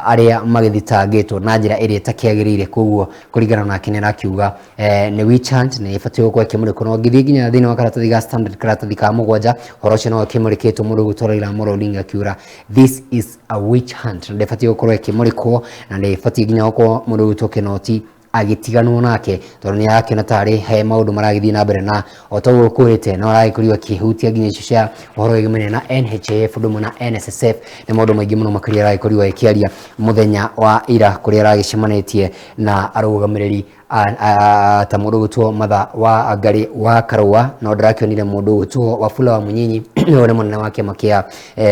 arĩa magĩthitangĩtwo na njĩra ĩrĩa ĩtakĩagĩrĩire. Koguo kũringana nake nĩ arakiuga nĩ witch hunt na ĩbatiĩ gũkorwo ĩkĩmũrĩkwo. Na ũngĩthiĩ nginya thĩinĩ wa Karatathi ga Standard, karatathi ka 7, ũhoro ũcio no ũkĩmũrĩkĩtwo mũndũ ũgwĩtwo Raila Amolo Odinga akiuga this is a witch hunt, na ndĩbatiĩ gũkorwo ĩkĩmũrĩkwo, na ndĩbatiĩ nginya gũkorwo mũndũ ũgwĩtwo Kinoti agĩtiganwo nake, tondũ nĩ arakĩona tarĩ he maũndũ maragĩthiĩ na mbere, na o ta ũguo ũkũrĩte no aragĩkorirwo akĩhutia nginya icio cia ũhoro wĩgĩmainie na NHIF ũndũ ũmwe na NSSF. Nĩ maũndũ maingĩ mũno makĩria aragĩkorirwo agĩkĩaria mũthenya wa ira, kũrĩa aragĩcemanĩtie na arũgamĩrĩri ta mũndũ ũgwĩtwo Martha wa Ngarĩ wa Karũa, no ndĩrakĩonire mũndũ ũgwĩtwo Wafula wa Mũnyinyi, nĩwe nĩ mũnene wa kĩama kĩa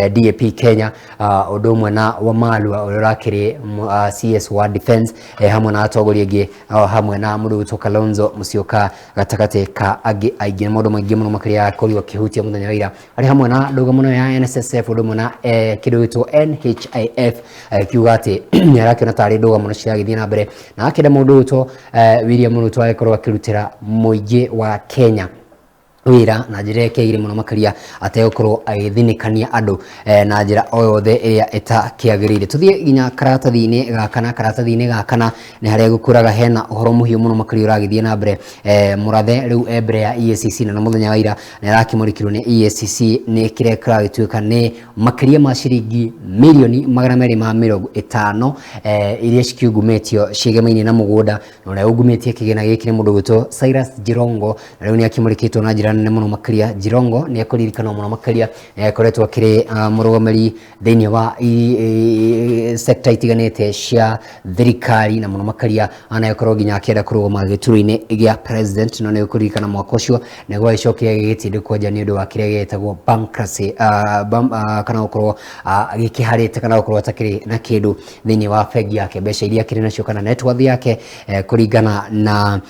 DAP Kenya, ũndũ ũmwe na Wamalwa ũrĩa ũrakĩrĩ CS wa Defense, hamwe na atongoria angĩ, hamwe na mũndũ ũgwĩtwo Kalonzo Musyoka gatagatĩ ka angĩ aingĩ. Nĩ maũndũ maingĩ mũno makĩria akorirwo akĩhutia mũthenya wa ira, arĩ hamwe na ndũgamano ya NSSF ũndũ ũmwe na kĩndũ gĩtwo NHIF, akiuga atĩ nĩ arakĩona tarĩ ndũgamano ciragĩthiĩ na mbere, na akĩenda mũndũ ũgwĩtwo William Ruto agĩkorwo akĩrutĩra mũingĩ wa Kenya wĩra na njĩra ĩkĩagĩrĩire mũno makĩria, ategũkorwo agĩthinĩkania andũ na njĩra o yothe ĩrĩa ĩtakĩagĩrĩire. Tũthiĩ nginya karatathi-inĩ ga kana. Karatathi-inĩ ga kana nĩ harĩa gũkũraga hena ũhoro mũhiũ mũno makĩria ũragĩthiĩ na mbere. Mũrathe rĩu e mbere ya EACC, na mũthenya wa ira nĩ arakĩmũrĩkirwo nĩ EACC nĩ kĩrĩa kĩragĩtuĩka nĩ makĩria ma ciringi mirioni 250 iria cikiungumĩtio ciĩgemainie na mũgũnda, na ũrĩa ungumĩtie kĩgĩna gĩkĩ nĩ mũndũ ũgwĩtwo Cyrus Jirongo, na rĩu nĩ akĩmũrĩkĩtwo na njĩra nene mũno makĩria. Jirongo nĩ ekũririkanwo mũno makĩria, nĩ akoretwo akĩrĩ mũrũgamĩrĩri thĩinĩ wa sector itiganĩte cia thirikari, na mũno makĩria anakorwo nginya akĩenda kũrũgama gĩturwa-inĩ gĩa president, no nĩ ũkũririkana mwaka ũcio nĩguo agĩcokire gĩgĩtindĩkwo nja nĩ ũndũ wa kĩrĩa gĩgĩtagwo bankruptcy, kana gũkorwo gĩkĩharĩte, kana gũkorwo atakĩrĩ na kĩndũ thĩinĩ wa bengi yake, mbeca iria akĩrĩ nacio kana net worth yake, kũringana na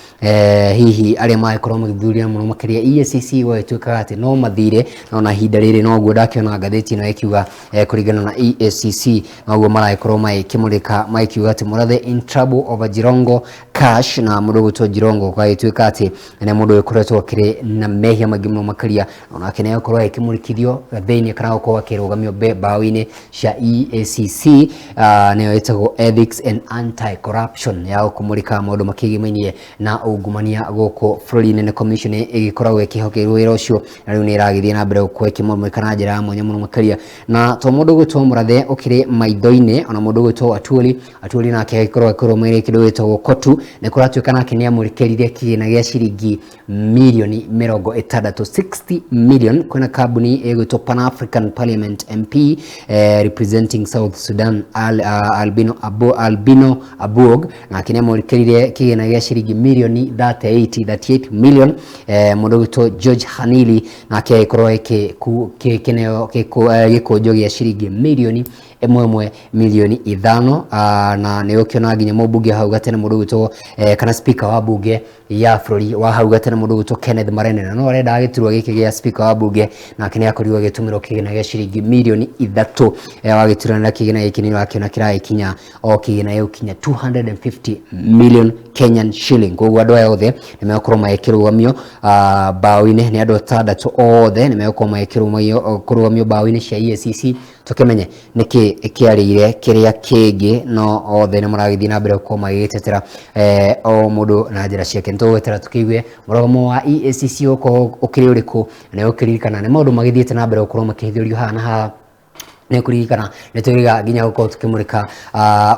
hihi arĩa magĩkorwo magĩthuthuria mũno makĩria EACC, gwagĩtuĩkaga atĩ no mathire, no na ihinda rĩrĩ noguo ndakĩona ngathĩti ĩno ĩkiuga, kũringana na EACC noguo maragĩkorwo magĩkĩmũrĩka, magĩkiuga atĩ Mũrathe in trouble over Jirongo cash, na mũndũ ũgwĩtwo Jirongo gwagĩtuĩka atĩ nĩ mũndũ ũkoretwo akĩrĩ na mehia maingĩ mũno makĩria, onake nĩ agũkorwo agĩkĩmũrĩkithio thĩinĩ kana gũkorwo akĩrũgamio mbaũ-inĩ cia EACC, nĩyo ĩtagwo Ethics and Anti-Corruption, ya kũmũrĩka maũndũ makĩgĩmainie na ungumania gũkũ bũrũri-inĩ. Nĩ commission ĩgĩkoragwo ĩkĩhokeirwo wĩra ũcio, na rĩu nĩ ĩragĩthiĩ na mbere gũkorwo ĩkĩmũrĩka na njĩra ya mwanya mũno makĩria. Na to mũndũ ũgwĩtwo Mũrathe ũkĩrĩ maitho-inĩ, ona mũndũ ũgwĩtwo Atuoli, Atuoli nake agĩkorwo akĩrũmĩrĩire kĩndũ gĩtagwo Kotu, nĩ kũratuĩka nake nĩ amũrĩkĩrire kĩgĩna gĩa ciringi mirioni 60, 60 million, kwĩna kambuni ĩgwĩtwo Pan African Parliament MP representing South Sudan Albino Abuog, nake nĩ amũrĩkĩrire kĩgĩna gĩa ciringi mirioni 38, 38 million. Mũndũ ũgwĩtwo George Hanili nake agĩkorwo kĩneo gĩkũnjo gĩa ciringi mirioni 1 1 mirioni 5, na nĩ ũkĩona nginya mũmbunge hau gatene mũndũ ũgwĩtwo kana speaker wa bunge ya bũrũri wa hau gatene, mũndũ ũgwĩtwo Kenneth Marene, na no arenda gĩturwa gĩkĩ gĩa speaker wa bunge, nake nĩ akorirwo agĩtũmĩrwo kĩgĩna gĩa ciringi mirioni 3. Wagĩturanĩra kĩgĩna gĩkĩ nĩ ũrakĩona kĩragĩkinya o kĩgĩna gĩgũkinya 250 million Kenyan shilling. Koguo andũ aya othe nĩ megũkorwo magĩkĩrũgamio mbaũ-inĩ, nĩ andũ atandatũ, othe nĩ megũkorwo magĩkĩrũgamio mbaũ-inĩ cia EACC, tũkĩmenye nĩkĩ kĩarĩire kĩrĩa kĩngĩ, no othe nĩ maragĩthiĩ na mbere gũkorwo magĩgĩtetera, o mũndũ na njĩra ciake. Nĩ tũgwetera tũkĩigue mũrũgamo wa EACC ũkorwo ũkĩrĩ ũrĩkũ, na ũkĩririkana nĩ maũndũ magĩthiĩte na mbere gũkorwo makĩhithũrio haha na haha. Nĩ kũririkana nĩ twĩrĩga nginya gũkorwo tũkĩmũrĩka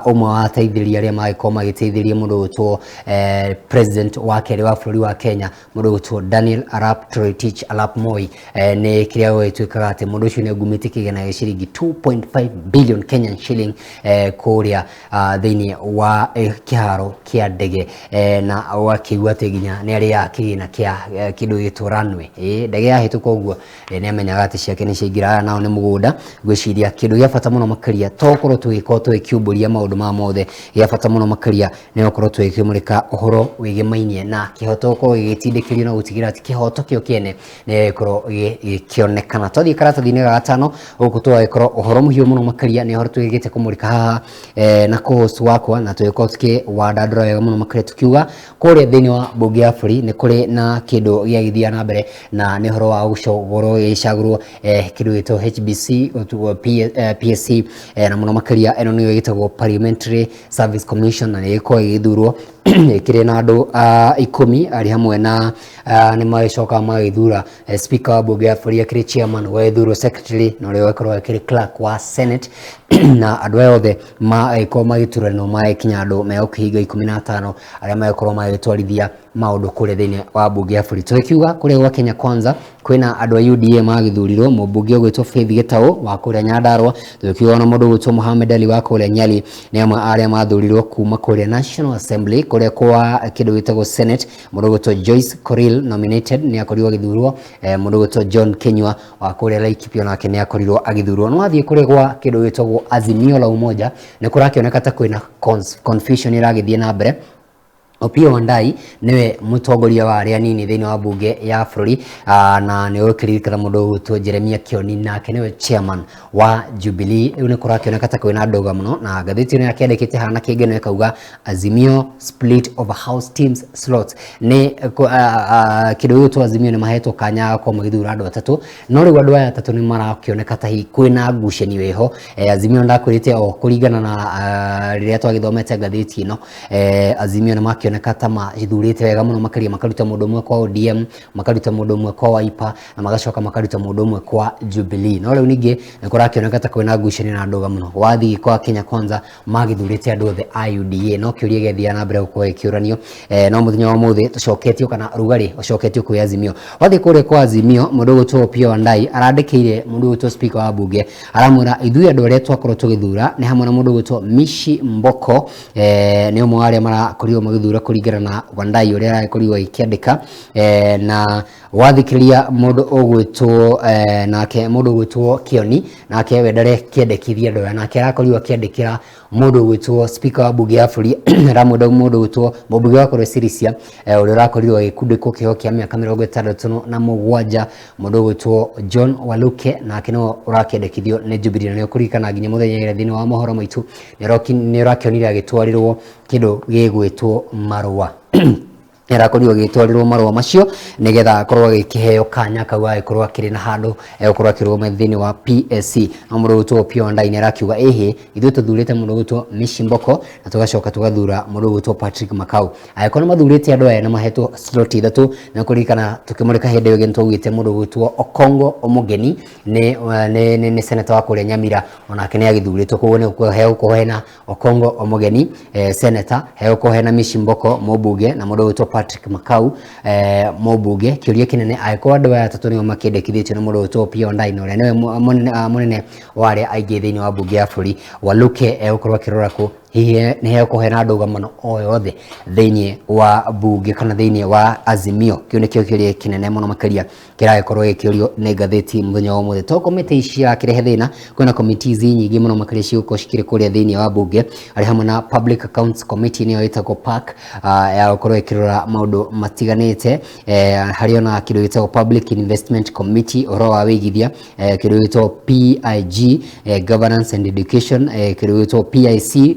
ũmwe wa ateithĩrĩria arĩa magĩkorwo magĩteithĩrĩria mũndũ ũgwĩtwo president wa kerĩ wa bũrũri wa Kenya, mũndũ ũgwĩtwo Daniel Arap Toroitich arap Moi, nĩ kĩrĩa gũgĩtuĩkaga atĩ mũndũ ũcio nĩ angumĩtie kĩgĩna gĩa ciringi 2.5 billion Kenyan shilling kũrĩa thĩinĩ wa kĩharo kĩa ndege, na ũgakĩigua atĩ nginya nĩ arĩaga kĩgĩna kĩa kĩndũ gĩgĩtwo runway. Ndege yahĩtũka ũguo, nĩ amenyaga atĩ ciake nĩ ciaingĩra. Aya nao nĩ mũgũnda. Ngwĩciria kĩndũ gĩa bata mũno makĩria to gũkorwo tũgĩkorwo tũgĩkiumbũria maũndũ maya mothe, gĩa bata mũno makĩria nĩ gũkorwo tũgĩkĩmũrĩka ũhoro wĩgĩmainie na kĩhoto gũkorwo gĩgĩtindĩkĩrio na gũtigĩrĩra atĩ kĩhoto kĩo kĩene nĩ gĩgĩkorwo gĩkĩonekana. Twathiĩ karatathi-inĩ ga gatano gũkũ, tũgagĩkorwo ũhoro mũhiũ mũno makĩria, nĩ ũhoro tũgĩkĩte kũmũrĩka haha na co-host wakwa, na tũgĩkorwo tũkĩwandandũra wega mũno makĩria, tukiuga kũrĩa thĩinĩ wa mbunge ya bũrũri nĩ kũrĩ na kĩndũ gĩagĩthiaga na mbere, na nĩ ũhoro wa gũkorwo gĩgĩcagũrwo kĩndũ gĩtagwo HBC PSC, na mũno makĩria ĩno nĩyo ĩtagwo Parliamentary Service Commission, na nĩ ĩgĩkorwo ĩgĩthurwo. Ĩkĩrĩ na andũ 10 arĩ hamwe na nĩ magĩcoka magĩthura speaker wa bunge ya bũrũri akĩrĩ chairman, wethurwo secretary na ũrĩa ũgĩkorwo akĩrĩ clerk wa senate, na andũ aya othe magĩkorwo magĩturanwo magĩkinya andũ megũkĩhinga 15 arĩa magĩkorwo magĩtwarithia maũndũ kũrĩa thĩinĩ wa bunge ya bũrũri. Tũgĩkiuga kũrĩa gwa Kenya Kwanza kwĩna andũ a UDA magĩthurirwo, mũmbunge ũgwĩtwo Faith Gĩtaũ wa kũrĩa Nyandarua, tũgĩkiuga ona mũndũ ũgwĩtwo Mohamed Ali wa kũrĩa Nyali nĩ amwe arĩa mathurirwo kuma kũrĩa National Assembly. Kũrĩa kwa kĩndũ gĩtagwo Senate, mũndũ ũgwĩtwo Joyce Koril nominated nĩ akorirwo agĩthurwo, mũndũ ũgwĩtwo John Kinyua wa kũrĩa Laikipia nake nĩ akorirwo agĩthurwo. No wathiĩ kũrĩa gwa kĩndũ gĩtagwo Azimio la Umoja nĩ kũrakĩoneka ta kwĩna confusion ĩragĩthiĩ na mbere. Opiyo Wandayi niwe mũtongoria wa arĩa anini thĩinĩ wa bunge ya bũrũri, na nĩ ũkĩririkana mũndũ ũgwĩtwo Jeremia Kioni nake nĩwe chairman wa Jubilee. Rĩu nĩ kũrakĩoneka ta kwĩna ndũga mũno, na ngathĩti ĩno yakĩandĩkĩte hana kĩngĩ ĩkauga Azimio split over house teams slots. Nĩ kĩndũ gĩgwĩtwo Azimio nĩ mahetwo kanya ga gũkorwo magĩthura andũ atatũ, no rĩu andũ aya atatũ nĩ marakĩoneka ta hihi kwĩna ngucanio ĩho. Azimio ndakwĩrĩte o kũringana na rĩrĩa twagĩthomete ngathĩti ĩno, Azimio nĩ makĩoneka ta mathurĩte wega mũno makĩria, makaruta mũndũ ũmwe kwa ODM, makaruta mũndũ ũmwe kwa Wiper na magacoka makaruta mũndũ ũmwe kwa Jubilee. No rĩu ningĩ nĩ kũrakĩoneka ta kwĩna ngucanio na ndũga mũno. Wathiĩ kwa Kenya Kwanza magĩthurĩte andũ othe a UDA, no kĩũria gĩathiaga na mbere gũkorwo gĩkĩũranio. No mũthenya wa ũmũthĩ tũcoketio kana rugarĩ ũcoketio kwĩ Azimio. Wathiĩ kũrĩa kwa Azimio, mũndũ ũgwĩtwo Opiyo Wandayi arandĩkĩire mũndũ ũgwĩtwo speaker wa bunge, aramwĩra ithuĩ andũ arĩa twakorwo tũgĩthura nĩ hamwe na mũndũ ũgwĩtwo Mishi Mboko, nĩ ũmwe wa arĩa marakorirwo magĩthura kũringana na Wandayi ũrĩa arakorirwo agĩkĩandĩka. Na wathikĩrĩria mũndũ ũgwĩtwo nake mũndũ ũgwĩtwo Kioni nake we ndarekĩendekithia andũ aya, nake arakorirwo akĩandĩkĩra mũndũ ũgwĩtwo speaker wa bunge ya bũrũri, aramwenda mũndũ ũgwĩtwo mũmbunge wa kũrĩa Sirisia, ũrĩa ũrakorirwo agĩkundĩkwo kĩoho kĩa mĩaka 67, mũndũ ũgwĩtwo John Waluke nake nĩwe ũrakĩendekithio nĩ Jubilee. Na nĩ ũkũririkana nginya mũthenya ĩrĩa thĩinĩ wa mohoro maitũ nĩ ũrakĩonire agĩtwarĩrwo kĩndũ gĩgwĩtwo marũa, arakorirwo agĩtwarĩrwo marũa macio nĩgetha akorwo agĩkĩheo kanya kau agĩkorwo akĩrĩ na handũ egũkorwo akĩrũgama thĩinĩ wa PSC. No mũndũ ũgwĩtwo Opiyo Wandayi nĩ arakiuga ĩhĩ, ithuĩ tũthurĩte mũndũ ũgwĩtwo Mishi Mboko na tũgacoka tũgathura mũndũ ũgwĩtwo Patrick Makau. Angĩkorwo nĩ mathurĩte andũ aya na mahetwo slot ithatũ, na kũririkana tũkĩmũrĩka hĩndĩ ĩyo ĩngĩ nĩtwaugĩte mũndũ ũgwĩtwo Okongo Omogeni nĩ senator wa kũrĩa Nyamira, onake nĩ agĩthurĩtwo, koguo nĩ hegũkorwo hena Okongo Omogeni senator, hegũkorwo hena Mishi Mboko mũmbunge na mũndũ ũgwĩtwo Patrick Makau mũmbunge. Kĩũria kĩnene, angĩkorwo andũ aya atatũ nĩo makĩendekithĩtio nĩ mũndũ ũgwĩtwo Opiyo Wandayi na ũrĩa nĩwe mũnene wa arĩa aingĩ thĩinĩ wa bunge ya bũrũri, Waluke egũkorwo akĩrora kũ? Hihi nĩ hegũkorwo hena ndũgamano o yothe thĩinĩ wa bunge kana thĩinĩ wa Azimio? Kĩu nĩkĩo kĩũria kĩnene mũno makĩria kĩragĩkorwo gĩkĩũrio nĩ ngathĩti mũthenya wa ũmũthĩ. To komĩtĩ ici cirakĩrehe thĩna, kwĩna committees nyingĩ mũno makĩria cigũkorwo cikĩrĩ kũrĩa thĩinĩ wa bunge, arĩ hamwe na Public Accounts Committee nĩyo ĩtagwo PAC, ya gũkorwo ĩkĩrora maũndũ matiganĩte, harĩ ona kĩndũ gĩtagwo Public Investment Committee ũhoro wa wĩigithia, kĩndũ gĩtagwo PIG, Governance and Education, kĩndũ gĩtagwo PIC,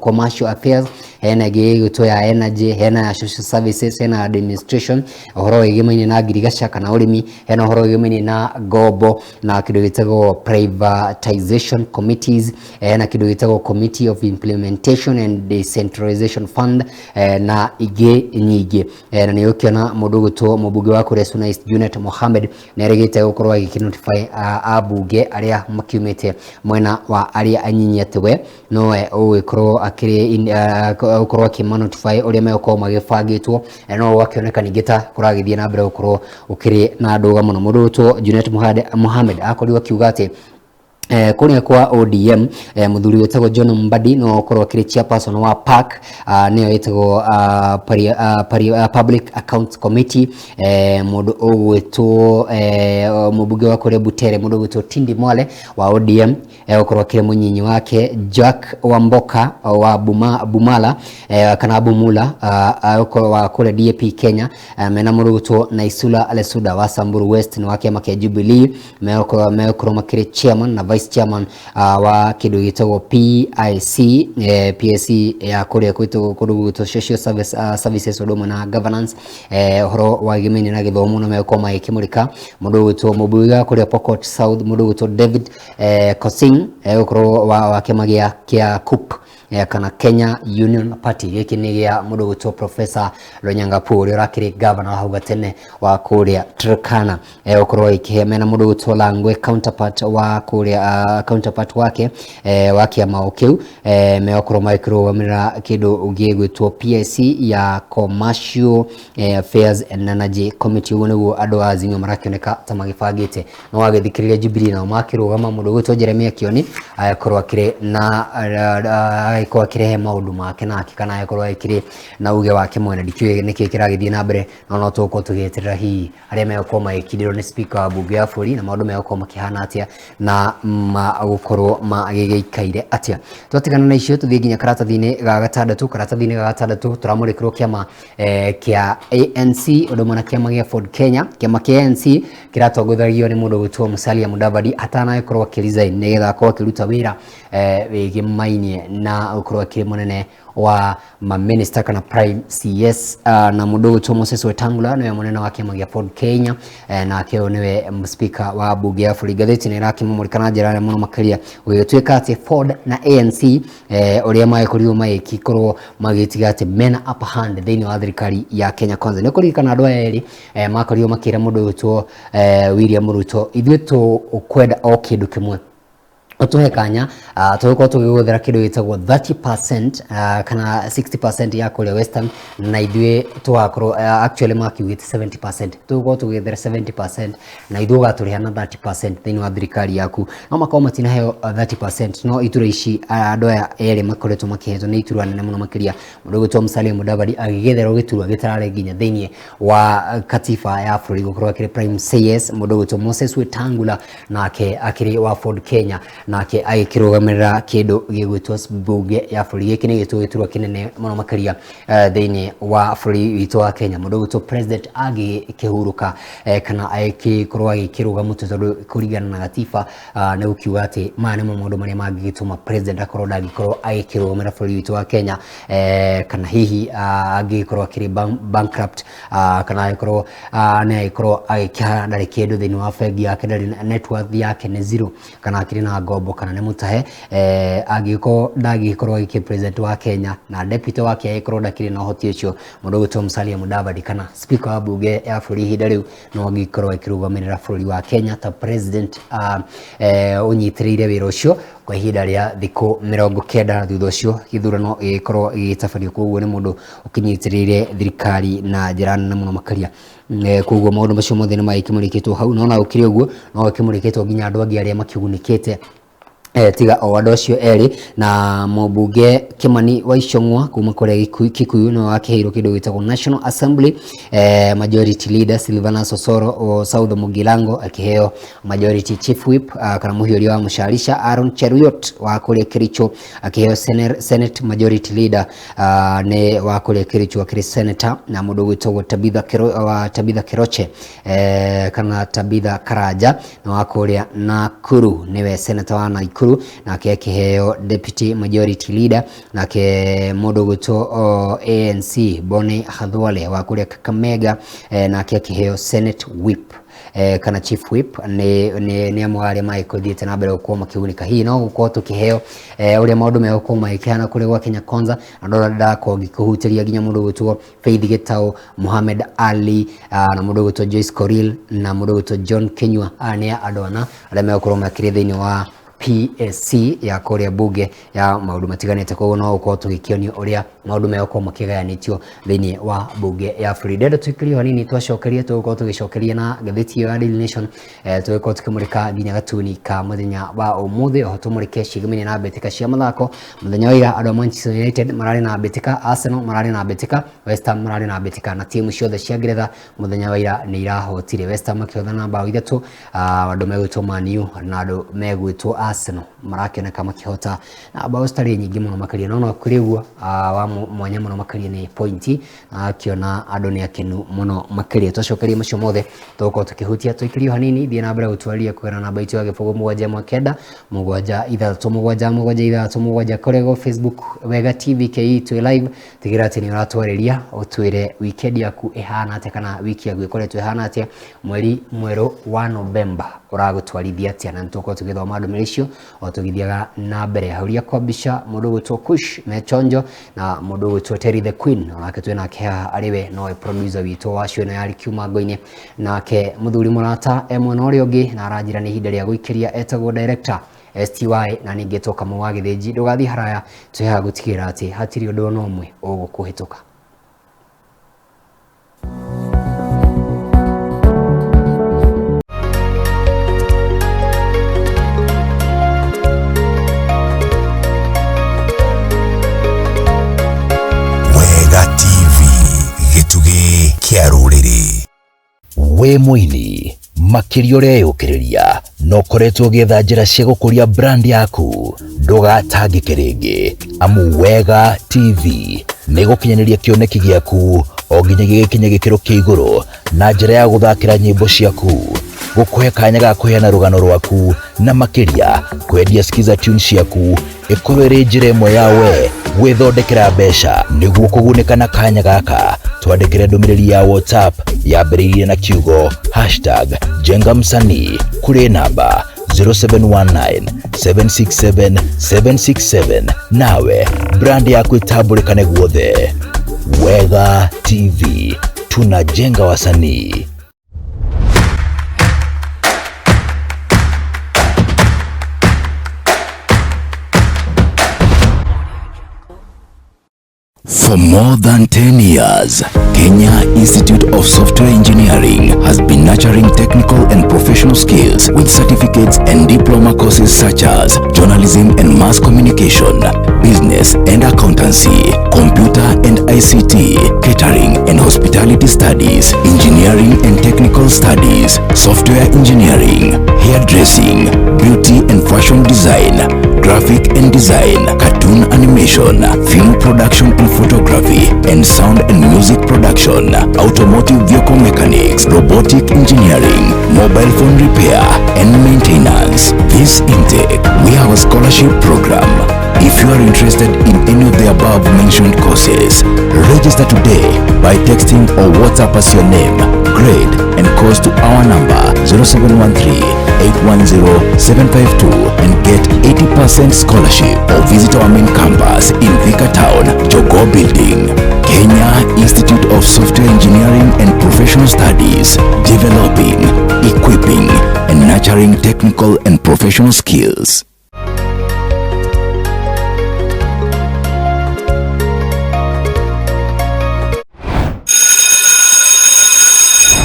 Commercial Affairs, hena ĩngĩ ĩgwĩtwo ya Energy, hena ya Social Services, hena Administration ũhoro wĩgĩmaine na ngirigaca kana ũrĩmi, hena ũhoro wĩgĩmaine na ngombo na kĩndũ gĩtagwo Privatization Committees, hena kĩndũ gĩtagwo Committee of Implementation and Decentralization Fund, na ingĩ nyingĩ. Na nĩ ũkĩona mũndũ ũgwĩtwo mũmbunge wa kũrĩa Suna East Junet Mohamed nĩ arĩgĩte gũkorwo agĩkĩnotify ambunge arĩa makiumĩte mwena wa arĩa anyinyi atĩ we nowe ũgũgĩkorwo akĩrĩ gũkorwo akĩmanotify ũrĩa megũkorwo magĩbangĩtwo. No gũgakĩoneka ningĩ ta kũragĩthiĩ na mbere gũkorwo gũkĩrĩ na ndũga mũno. Mũndũ ũgwĩtwo Junet Mohamed akorirwo akiuga atĩ kũrĩa kwa ODM, mũthuri wĩtagwo John Mbadi no akorwo akĩrĩ chairperson wa PAC, nĩyo ĩtagwo Public Accounts Committee, mũndũ ũgwĩtwo mũmbunge wa kũrĩa Butere, mũndũ ũgwĩtwo Tindi Mwale wa ODM gũkorwo akĩrĩ mũnyinyi wake, Jack Wamboka wa Bumala kana Bumula wa kũrĩa DAP Kenya, mena mũndũ ũgwĩtwo Naisula Lesuda wa Samburu West nĩ wa kĩama kĩa Jubilee, megũkorwo makĩrĩ chairman na vice chairman wa kĩndũ gĩtagwo PIC, PIC ya kũrĩa gwĩtwo kũndũ gwĩtwo social services ũndũ ũmwe na governance, ũhoro wa gĩmene na gĩthomo, na megũkorwo magĩkĩmũrĩka mũndũ ũgwĩtwo mũmbunge wa kũrĩa Pokot South, mũndũ ũgwĩtwo David Kosing, gũkorwo wa kĩama kĩa CUP. kana Kenya Union Party. Gĩkĩ nĩ gĩa mũndũ gwĩtwo Professor Lonyangapuo ũrĩa ũrakĩrĩ governor wa hau gatene wa kũrĩa Turkana, gũkorwo agĩkĩhe mena mũndũ gwĩtwo Langwe counterpart wa kũrĩa, counterpart wake wa kĩama o kĩu, megũkorwo magĩkĩrũgamĩrĩra kĩndũ gĩgwĩtwo PSC ya Commercial Affairs and Energy Committee. Ũguo nĩguo andũ a Azimio marakĩoneka ta magĩbangĩte. No wagĩthikĩrĩria Jubilee nao makĩrũgama mũndũ gwĩtwo Jeremiah Kioni agĩkorwo akĩrĩ na agĩkorwo akĩrehe maũndũ make nake, kana agĩkorwo akĩrĩ na uge wake mwene. Ndikĩũĩ nĩkĩĩ kĩragĩthiĩ na mbere, no no tũgũkorwo tũgĩeterera hihi arĩa megũkorwo magĩkindĩrwo nĩ speaker wa bunge ya bũrũri na maũndũ megũkorwo makĩhana atĩa na magũkorwo magĩgĩikaire atĩa. Twatigana na icio, tũthiĩ nginya karatathi-inĩ ga gatandatũ. Karatathi-inĩ ga gatandatũ tũramũrĩkĩrwo kĩama kĩa ANC ũndũ ũmwe na kĩama gĩa Ford Kenya. Kĩama kĩa ANC kĩratongoragio nĩ mũndũ gwĩtwo Musalia Mudavadi atanagĩkorwo akĩresign nĩgetha akorwo akĩruta wĩra wĩgĩmainie na gũkorwo akĩrĩ mũnene wa maminista kana prime CS, na mũndũ gwĩtwo Moses Wetangula nĩwe mũnene wa kĩama gĩa Ford Kenya, nake ũyũ nĩwe speaker wa bunge ya bũrũri. Ngathĩti nĩ ĩrakĩmũmũrĩka na njĩra nene mũno makĩria gũgĩtuĩka atĩ Ford na ANC ũrĩa magĩkorirwo magĩkorwo magĩtiga atĩ mena upper hand thĩinĩ wa thirikari ya Kenya Kwanza. Nĩ kũririkana andũ aya erĩ makorirwo makĩra mũndũ gwĩtwo William Ruto, ithuĩ tũkwenda o kĩndũ kĩmwe, ũtũhe kanya tũgĩkorwo tũgĩgũthĩra kĩndũ gĩtagwo 30% kana 60% ya kũrĩa Western, na ithuĩ tũgakorwo, actually makiugĩte 70%, tũgũkorwo tũgĩethera 70% na ithuĩ ũgatũrĩha na 30% thĩinĩ wa thirikari yaku. No makorwo matinaheo 30%, no iturwa ici andũ aya erĩ makoretwo makĩhetwo nĩ iturwa nene mũno makĩria. Mũndũ ũgwĩtwo Musalia Mudavadi agĩgĩetherwo gĩturwa gĩtararĩ nginya thĩinĩ wa katiba ya bũrũri gũkorwo akĩrĩ prime CS. Mũndũ ũgwĩtwo Moses Wetangula nake akĩrĩ wa Ford Kenya, nake agĩkĩrũgamĩrĩra kĩndũ gĩgwĩtwo bunge ya bũrũri. Gĩkĩ nĩ gĩtwo gĩturwa kĩnene mũno makĩria thĩinĩ wa bũrũri witũ wa Kenya. Mũndũ ũgwĩtwo president angĩkĩhurũka kana agĩkorwo agĩkĩrũga mũtwe, tondũ kũringana na gatiba nĩ gũkiuga atĩ maya nĩmo maũndũ marĩa mangĩgĩtũma president akorwo ndangĩkorwo agĩkĩrũgamĩra bũrũri witũ wa Kenya, kana hihi angĩgĩkorwo akĩrĩ bankrupt, kana agĩkorwo nĩ agĩkorwo agĩkĩhara ndarĩ kĩndũ thĩinĩ wa bengi yake, ndarĩ net worth yake nĩ zero, kana akĩrĩ na ngombo, kana nĩ mũtahe, angĩkorwo ndangĩgĩkorwo agĩkĩ president wa Kenya na deputy wake agĩkorwo ndakĩrĩ na ũhoti ũcio, mũndũ ũgwĩtwo Musalia Mudavadi kana speaker wa bunge ya bũrũri ihinda rĩu no angĩkorwo akĩrũgamĩrĩra bũrũri wa Kenya ta president ũnyitĩrĩire wĩra ũcio kwa ihinda rĩa thikũ 90, thutha ũcio gĩthurano gĩgĩkorwo gĩgĩtabanio. Koguo nĩ mũndũ ũkĩnyitĩrĩire thirikari na njĩra nene mũno makĩria. Koguo maũndũ macio mothe nĩ magĩkĩmũrĩkĩtwo hau. No ona gũkĩrĩ ũguo, no gĩkĩmũrĩkĩtwo nginya andũ angĩ arĩa makĩgunĩkĩte tiga o andũ acio erĩ, na mũmbunge Kimani wa Ichung'wa kuma kũrĩa Kikuyu nĩwe wakĩheirwo kĩndũ gĩtagwo National Assembly Majority Leader. Silvanus Osoro o South Mugirango akĩheo Majority Chief Whip, kana mũhiũria wa mũcarica. Aaron Cheruiyot wa kũrĩa Kericho akĩheo Senate Majority Leader, nĩ wa kũrĩa Kericho akĩrĩ senator, na mũndũ ũgwĩtagwo Tabitha Kero, wa Tabitha Keroche, kana Tabitha Karanja na wa kũrĩa Nakuru, nĩwe senator wa Nakuru, nake akĩheo Deputy Majority Leader. Nake mũndũ ũgwĩtwo ANC Boni Khalwale wa kũrĩa Kakamega, nake akĩheo Senate Whip, kana Chief Whip. Nĩ amwe arĩa magĩthiĩte na mbere gũkorwo makĩgunĩka. Hihi no gũkorwo tũkĩheo ũrĩa maũndũ megũkorwo magĩkĩhana kũrĩa gwa Kenya Kwanza, na ndora ndakorwo ngĩkũhutĩria nginya mũndũ ũgwĩtwo Faith Gitau, Mohamed Ali, na mũndũ ũgwĩtwo Joyce Koril na mũndũ ũgwĩtwo John Kinyua. Aya nĩ andũ ana arĩa megũkorwo makĩrĩ thĩinĩ wa PSC ya kũrĩa bunge ya maũndũ matiganĩte. Koguo no gũkorwo tũgĩkĩonio ũrĩa maũndũ megũkorwo makĩgayanĩtio thĩinĩ wa bunge ya bũrũri. Ndenda tũikĩrie hanini, twacokeria tũgũkorwo tũgĩcokeria na ngathĩti ĩyo ya Daily Nation, tũgĩkorwo tũkĩmũrĩka nginya gatuni ka mũthenya wa ũmũthĩ. Oho tũmũrĩke ciĩgaminie na mbĩtĩka cia mathako. Mũthenya wa ira andũ a Manchester United mararĩ na mbĩtĩka, Arsenal mararĩ na mbĩtĩka, West Ham mararĩ na mbĩtĩka, na timu ciothe cia Ngeretha mũthenya wa ira nĩ irahotire. West Ham makĩhotana na bao 3, andũ megwĩtwo Man U na andũ megwĩtwo Arsenal marakĩoneka makĩhota na bao citarĩ nyingĩ mũno makĩria, no kũrĩ ũguo wa mwanya mũno makĩria nĩ pointi, na akĩona andũ nĩ akenu mũno makĩria. Twacokeria macio mothe tũgũkorwo tũkĩhutia. Tũikĩrio hanini, thiĩ na mbere gũtwarĩria kũgerera namba itũ ya 071 9 6 7 7 6 7 kũrĩa gwa Facebook Wega TV KE twĩ live. Tigĩrĩra atĩ nĩ ũratwarĩria ũtwĩre weekend yaku ĩhana atĩa, kana wiki yaku ĩkoretwo ĩhana atĩa mweri mwerũ wa November. Ũragũtwarithia atĩa? Na nĩtũgũkorwo tũgĩthoma ndũmĩrĩri icio o tũgĩthiaga na mbere. Hauria kwa mbica mũndũ ũgwĩtwo Kush Mechonjo na mũndũ ũgwĩtwo Terry the Queen, onake twĩ nake haha arĩ we nowe producer witũ wa show ĩno ya Kiumango-inĩ. Nake mũthuri mũrata e mwena ũrĩa ũngĩ na aranjĩra nĩ ihinda rĩa gũikĩria, etagwo director STY, na ningĩ etwo Kamau wa Gĩthĩnji. Ndũgathiĩ haraya, twĩ haha gũtigĩrĩra atĩ hatirĩ ũndũ ona ũmwe ũgũkũhĩtũka. Wega TV, gĩtugĩ kĩa rũrĩrĩ. Wĩ mũini makĩria ũreyũkĩrĩria na ũkoretwo ũgĩetha njĩra cia gũkũria brand yaku, ndũgatangĩke rĩngĩ, amu Wega TV nĩ gũkinyanĩria kĩoneki gĩaku o nginya gĩgĩkinya gĩkĩro kĩa igũrũ na njĩra ya gũthakĩra nyĩmbo ciaku, gũkũhe kanya ga kũheana rũgano rwaku, na makĩria kwendia skiza tune ciaku ĩkorwo ĩrĩ njĩra ĩmwe ya we gwĩthondekera mbeca. Nĩguo kũgunĩka na kanya gaka, twandĩkĩre ndũmĩrĩri ya WhatsApp yambĩrĩirie na kiugo #JengaMsanii kũrĩ namba 0719 767 767, nawe brand yaku ĩtambũrĩkane guothe. Wega TV, tunajenga wasanii. For more than 10 years, Kenya Institute of Software Engineering has been nurturing technical and professional skills with certificates and diploma courses such as journalism and mass communication, business and accountancy, computer and ICT, catering and hospitality studies, engineering and technical studies, software engineering, hairdressing, beauty and fashion design, graphic and design, cartoon animation, film production and photography, and sound and music production, automotive vehicle mechanics, robotic engineering, mobile phone repair and maintenance. This intake, we have a scholarship program. If you are interested in any of the above mentioned courses, register today by texting or WhatsApp us your name, grade, and course to our number 0713 810 752 and get 80% scholarship, or visit our main campus in Thika Town, Jogoo Building. Kenya Institute of Software Engineering and Professional Studies, developing, equipping, and nurturing technical and professional skills.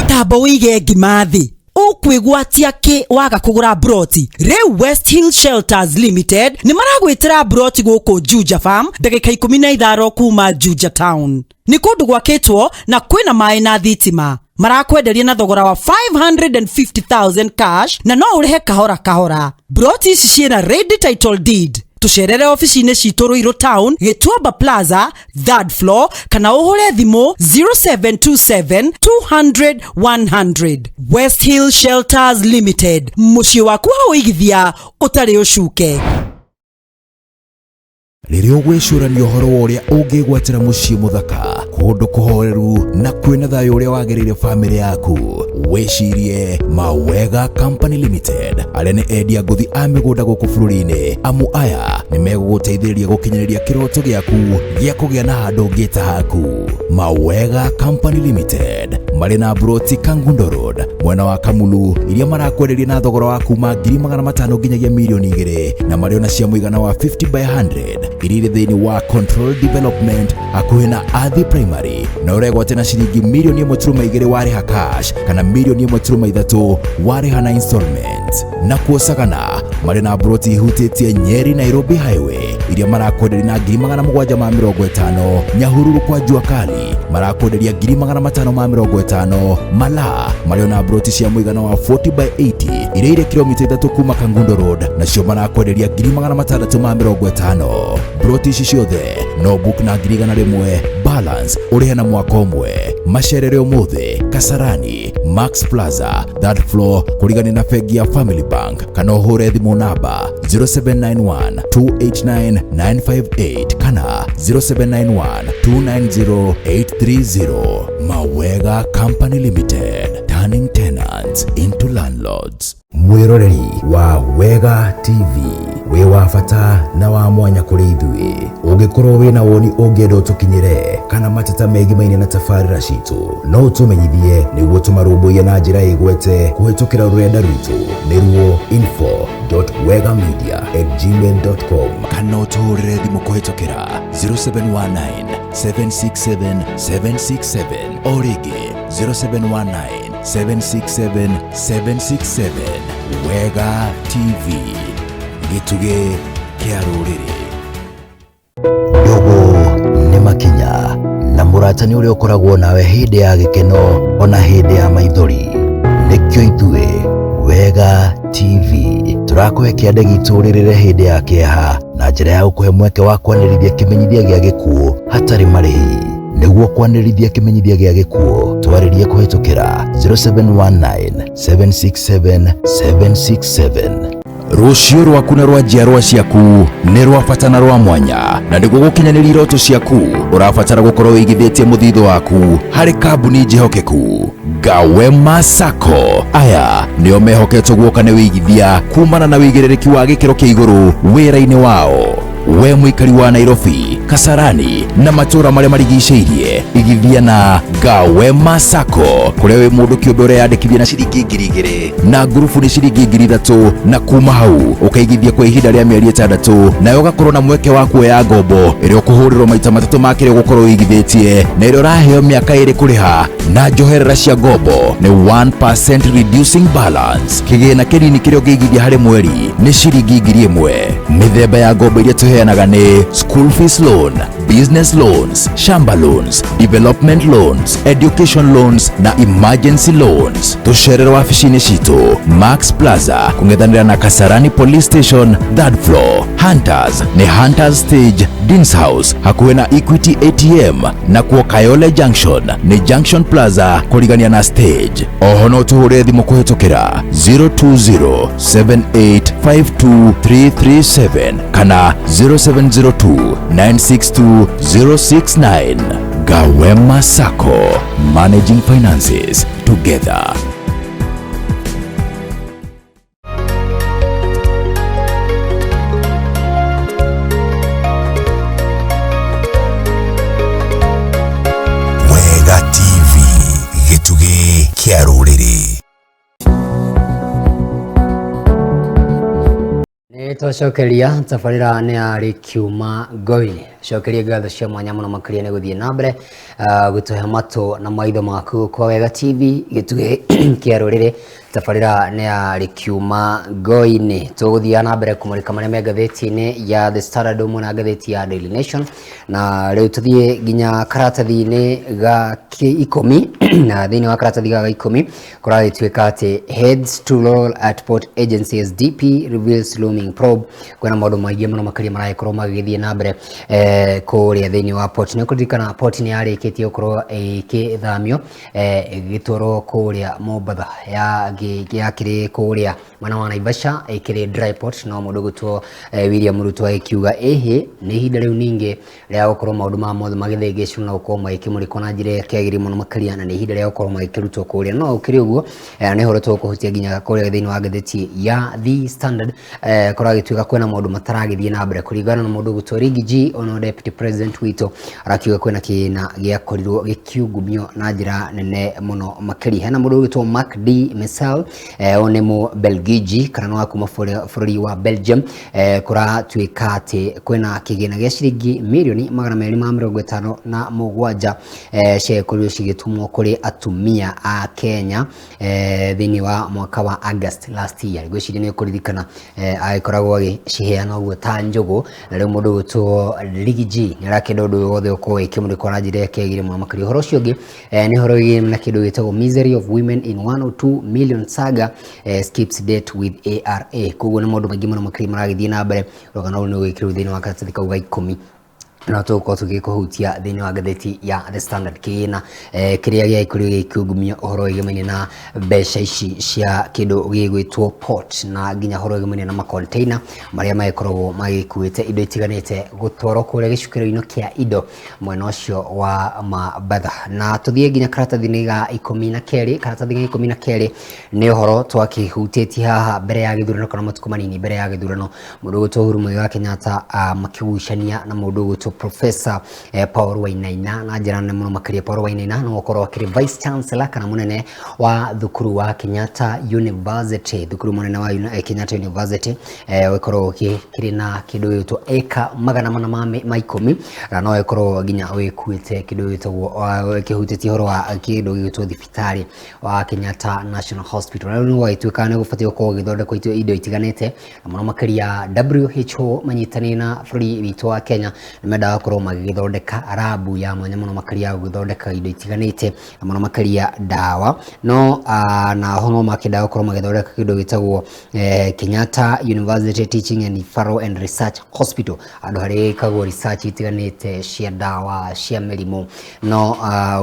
Tamba wĩige ngima thĩ, ũkwĩgwatia kĩ waga kũgũra broti? Rĩu West Hill Shelters Limited nĩ maragwĩtĩra broti gũkũ Juja Farm, ndagĩka 15 kuma Juja Town. Nĩ kũndũ gwakĩtwo na kwĩna maĩ na thitima. Marakwenderia na thogora wa 550,000 cash na no ũrĩhe kahora kahora. Broti ici ciĩna ready title deed. Tũcerere ofici-inĩ citũ Ruiru Town, Gĩtuamba Plaza, third floor, kana ũhũre thimũ 0727 200 100. West Hill Shelters Limited, mũciĩ waku wa ũigithia ũtarĩ ũcuke. Rĩrĩa ũgwĩcũrania ũhoro wa ũrĩa ũngĩgwatĩra mũciĩ mũthaka, kũndũ kũhoreru na kwĩna thayũ ũrĩa wagĩrĩire bamĩrĩ yaku, wĩcirie Mawega Company Limited, arĩa nĩ endia ngũthi a mĩgũnda gũkũ bũrũri-inĩ, amu aya nĩ megũgũteithĩrĩria gũkinyanĩria kĩroto gĩaku gĩa kũgĩa na handũ ũngĩta haku. Mawega Company Limited marĩ na mburoti Kangundo Road mwena wa Kamulu, iria marakwenderia na thogora wa kuma 500,000 nginyagia 2 mirioni, na marĩ ona cia mũigana wa 50 by 100 iria irĩ thĩinĩ wa Control Development hakuhĩ na Athi Primary, na ũregwate na ciringi 1.2 mirioni warĩha cash kana 1.3 mirioni warĩha na installment. Na kuo Sagana marĩ na mburoti ihutĩtie Nyeri Nairobi Highway, iria marakwenderia na 750,000. Nyahururu kwa Jua Kali marakwenderia 550,000. Malaa marĩ ona mburoti cia mũigana wa 40 by 80 iria irĩ kilomita 3 kuma Kangundo Road, nacio marakwenderia 650,000. Mburoti ici ciothe no book na 100,000, balance ũrĩhe na mwaka ũmwe. Macerere ũmũthĩ Kasarani Max Plaza, third floor, kũrigania na bengi ya Family Bank, kana ũhũre thimũ namba 0791 289 958 kana 0791 290 830. Mawega Company Limited, turning tenants into landlords. Mwĩroreri wa Wega TV, wĩ wa bata na wa mwanya kũrĩ ithuĩ. Ũngĩkorwo wĩna woni ũngĩenda ũtũkinyĩre kana mateta megimaine na tabarĩra citũ, no ũtũmenyithie nĩguo tũmarũmbũiye na njĩra ĩgwete kũhĩtũkĩra rũrenda rwitũ nĩruo info.wegamedia@gmail.com kana ũtũhũrĩre thimũ kũhĩtũkĩra 0719 767 767 o rĩngĩ 0719 767 767. Wega TV, gĩtugĩ kĩa rũrĩrĩ. Ndũgũ nĩ makinya na mũrata nĩ ũrĩa ũkoragwo nawe hĩndĩ ya gĩkeno ona hĩndĩ ya maithori. Nĩkĩo ithuĩ Wega TV tũrakũhe kĩande gitũ ũrĩrĩre hĩndĩ ya kĩeha na njĩra ya gũkũhe mweke wa kwanĩrithia kĩmenyithia gĩa gĩkuũ hatarĩ marĩhi. Nĩguo kwanĩrithia kĩmenyithia gĩa gĩkuũ, twarĩrie kũhĩtũkĩra 0719 767 767. Rũciũ rwaku na rwa njiarwa ciaku nĩ rwa bata na rwa mwanya, na nĩguo gũkinyanĩria iroto ciaku ũrabatara gũkorwo wĩigithĩtie mũthithũ waku harĩ kambuni njĩhokeku. Gawema Sacco aya nĩo mehoketwo guoka nĩ wĩigithia kumana na wĩigĩrĩrĩki wa gĩkĩro kĩa igũrũ wĩra-inĩ wao. We mũikari wa Nairobi, Kasarani na matũũra marĩa marigicĩirie, igithia na Gawema Sacco kũrĩa wĩ mũndũ kĩũmbe ũreyandĩkithia na ciringi 2,000 na ngurubu nĩ ciringi 3,000, na kuma hau ũkaigithia kwa ihinda rĩa mĩeri 6, nawe ũgakorwo na mweke wa kuoya ngombo ĩrĩa ũkũhũrĩrwo maita matatũ ma kĩrĩa ũgũkorwo ũigithĩtie, na ĩrĩa ũraheo mĩaka 2 kũrĩha, na njoherera cia ngombo nĩ 1% reducing balance. Kĩgĩna kĩnini kĩrĩa ũngĩigithia harĩ mweri nĩ ciringi 1,000. Mĩthemba ya ngombo iria tũheanaga nĩ school fees loan, business loans, shamba loans, development loans, education loans na emergency loans. Tũcerere wabici-inĩ citũ Max Plaza kũng'ethanĩra na Kasarani Police Station, third floor. Hunters nĩ Hunters Stage, Deans House hakuhĩ na Equity ATM, na kuo Kayole Junction nĩ Junction Plaza kũrigania na stage. Oho no tũhũre thimũ kũhĩtũkĩra 020 7852337 kana 0702 962 069. Gawema Sacco, managing finances together. Wega TV, gĩtugĩ kĩa rũrĩrĩ. Nĩ twacokeria tabarĩra nĩ yarĩ kiuma ngoi. Cokeria ngatho cia mwanya mũno makĩria nĩ gũthiĩ na mbere gũtũhe matũ na maitho maku kwa Wega TV, gĩtugĩ kĩa rũrĩrĩ. Tabarĩra nĩ yarĩ kiuma ngoi-inĩ. Tũgũthiĩ na mbere kũmũrĩka marĩa me ngathĩti-inĩ ya The Standard ũmwe na ngathĩti ya Daily Nation, na rĩu tũthiĩ nginya karatathi-inĩ ga 10. Na thĩinĩ wa karatathi ga 10 kũragĩtuĩka atĩ heads to roll at port agencies, DP reveals looming probe. Kwĩna maũndũ maingĩ mũno makĩria maragĩkorwo magĩgĩthiĩ na mbere kũrĩa thĩinĩ wa port. Nĩ ũkũririkana port nĩ yarĩkĩtie gũkorwo ĩgĩthamio, ĩgĩtwarwo kũrĩa Mombatha, yakĩrĩ kũrĩa mwena wa Naivasha ĩkĩrĩ dry port. No mũndũ gũtwo William Ruto agĩkiuga ĩhĩ nĩ ihinda rĩu ningĩ rĩa gũkorwo maũndũ maya mothe magĩthĩngĩcwo na gũkorwo magĩkĩmũrĩkwo na njĩra ĩrĩa kĩagĩrĩire mũno makĩria, na nĩ ihinda rĩa gũkorwo magĩkĩrutwo kũrĩa. No ũkĩrĩ ũguo, nĩ ũhoro tũkũhutia nginya kũrĩa thĩinĩ wa ngathĩti ya The Standard, kũragĩtuĩka kwĩna maũndũ mataragĩthiĩ na mbere kũringana na mũndũ gũtwo Riggy G, ono deputy president witũ arakiuga kwĩna kĩgĩna gĩakorirwo gĩkiungumio na njĩra nene mũno makĩria. Hena mũndũ ũgwĩtwo Mark D Messel, ũyũ nĩ Mũbelgiji kana nĩ wa kuma bũrũri wa Belgium, kũratuĩka atĩ kwĩna kĩgĩna gĩa ciringi mirioni 257 ciakorirwo cigĩtũmwo kũrĩ atumia a Kenya thĩinĩ wa mwaka wa August last year. Ngwĩciria nĩ ũkũririkana, agĩkoragwo agĩciheana ũguo ta njũgũ, na rĩu mũndũ ũgwĩtwo Riggy G nĩ arakĩenda ũndũ ũyũ wothe ũkorwo ũkĩmũrĩkwo na njĩra ĩrĩa kĩagĩrĩire mũno makĩria. Ũhoro ũcio ũngĩ nĩ ũhoro wĩgiĩ na kĩndũ gĩtagwo misery of women in 102 million saga, skips date with ARA. Koguo nĩ maũndũ maingĩ mũno makĩria maragĩthiĩ na mbere. Rũgano rũu nĩ rwĩkĩrwo thĩinĩ wa karatathi kau ga 10. No tũgũkorwo tũgĩkũhutia thĩinĩ wa ngathĩti ya The Standard kĩgĩna kĩrĩa gĩagĩkorirwo gĩkĩungumio ũhoro wĩgemaine na mbeca ici cia kĩndũ gĩgwĩtwo port na nginya ũhoro wĩgemaine na macontainer marĩa magĩkoragwo magĩkuĩte indo itiganĩte gũtwarwo kũrĩa gĩcukĩro-inĩ kĩa indo mwena ũcio wa Mambatha. Na tũthiĩ nginya karatathi-inĩ ga 12. Karatathi ga 12 nĩ ũhoro twakĩhutĩtie haha mbere ya gĩthurano kana matukũ manini mbere ya gĩthurano, mũndũ ũgwĩtwo Uhuru Muigai wa Kenyatta makĩgucania na mũndũ ũgwĩtwo Professor Paul Wainaina na njĩra nene mũno makĩria. Paul Wainaina no gũkorwo akĩrĩ Vice Chancellor kana mũnene wa thukuru wa Kenyatta University, thukuru mũnene wa Kenyatta University ũgĩkorwo ũkĩrĩ na kĩndũ gĩgwĩtwo eka 410, na no ĩkorwo nginya ũgĩkuĩte kĩndũ gĩgwĩtwo kĩhutĩtie ũhoro wa kĩndũ gĩgwĩtwo thibitarĩ wa Kenyatta National Hospital. Na rĩu nĩ gwagĩtuĩka nĩ gũbatiĩ gũkorwo gũgĩthondekwo indo itiganĩte, na mũno makĩria WHO manyitanĩire na bũrũri witũ wa Kenya nĩ mendaga gũkorwo magĩgĩthondeka rabu ya mwanya mũno makĩria ya gũgĩthondeka indo itiganĩte, na mũno makĩria ndawa. No na ho no makĩendaga gũkorwo magĩthondeka kĩndũ gĩtagwo Kenyatta University Teaching and Referral and Research Hospital, handũ harĩa gĩkagwo research itiganĩte cia ndawa cia mĩrimũ. No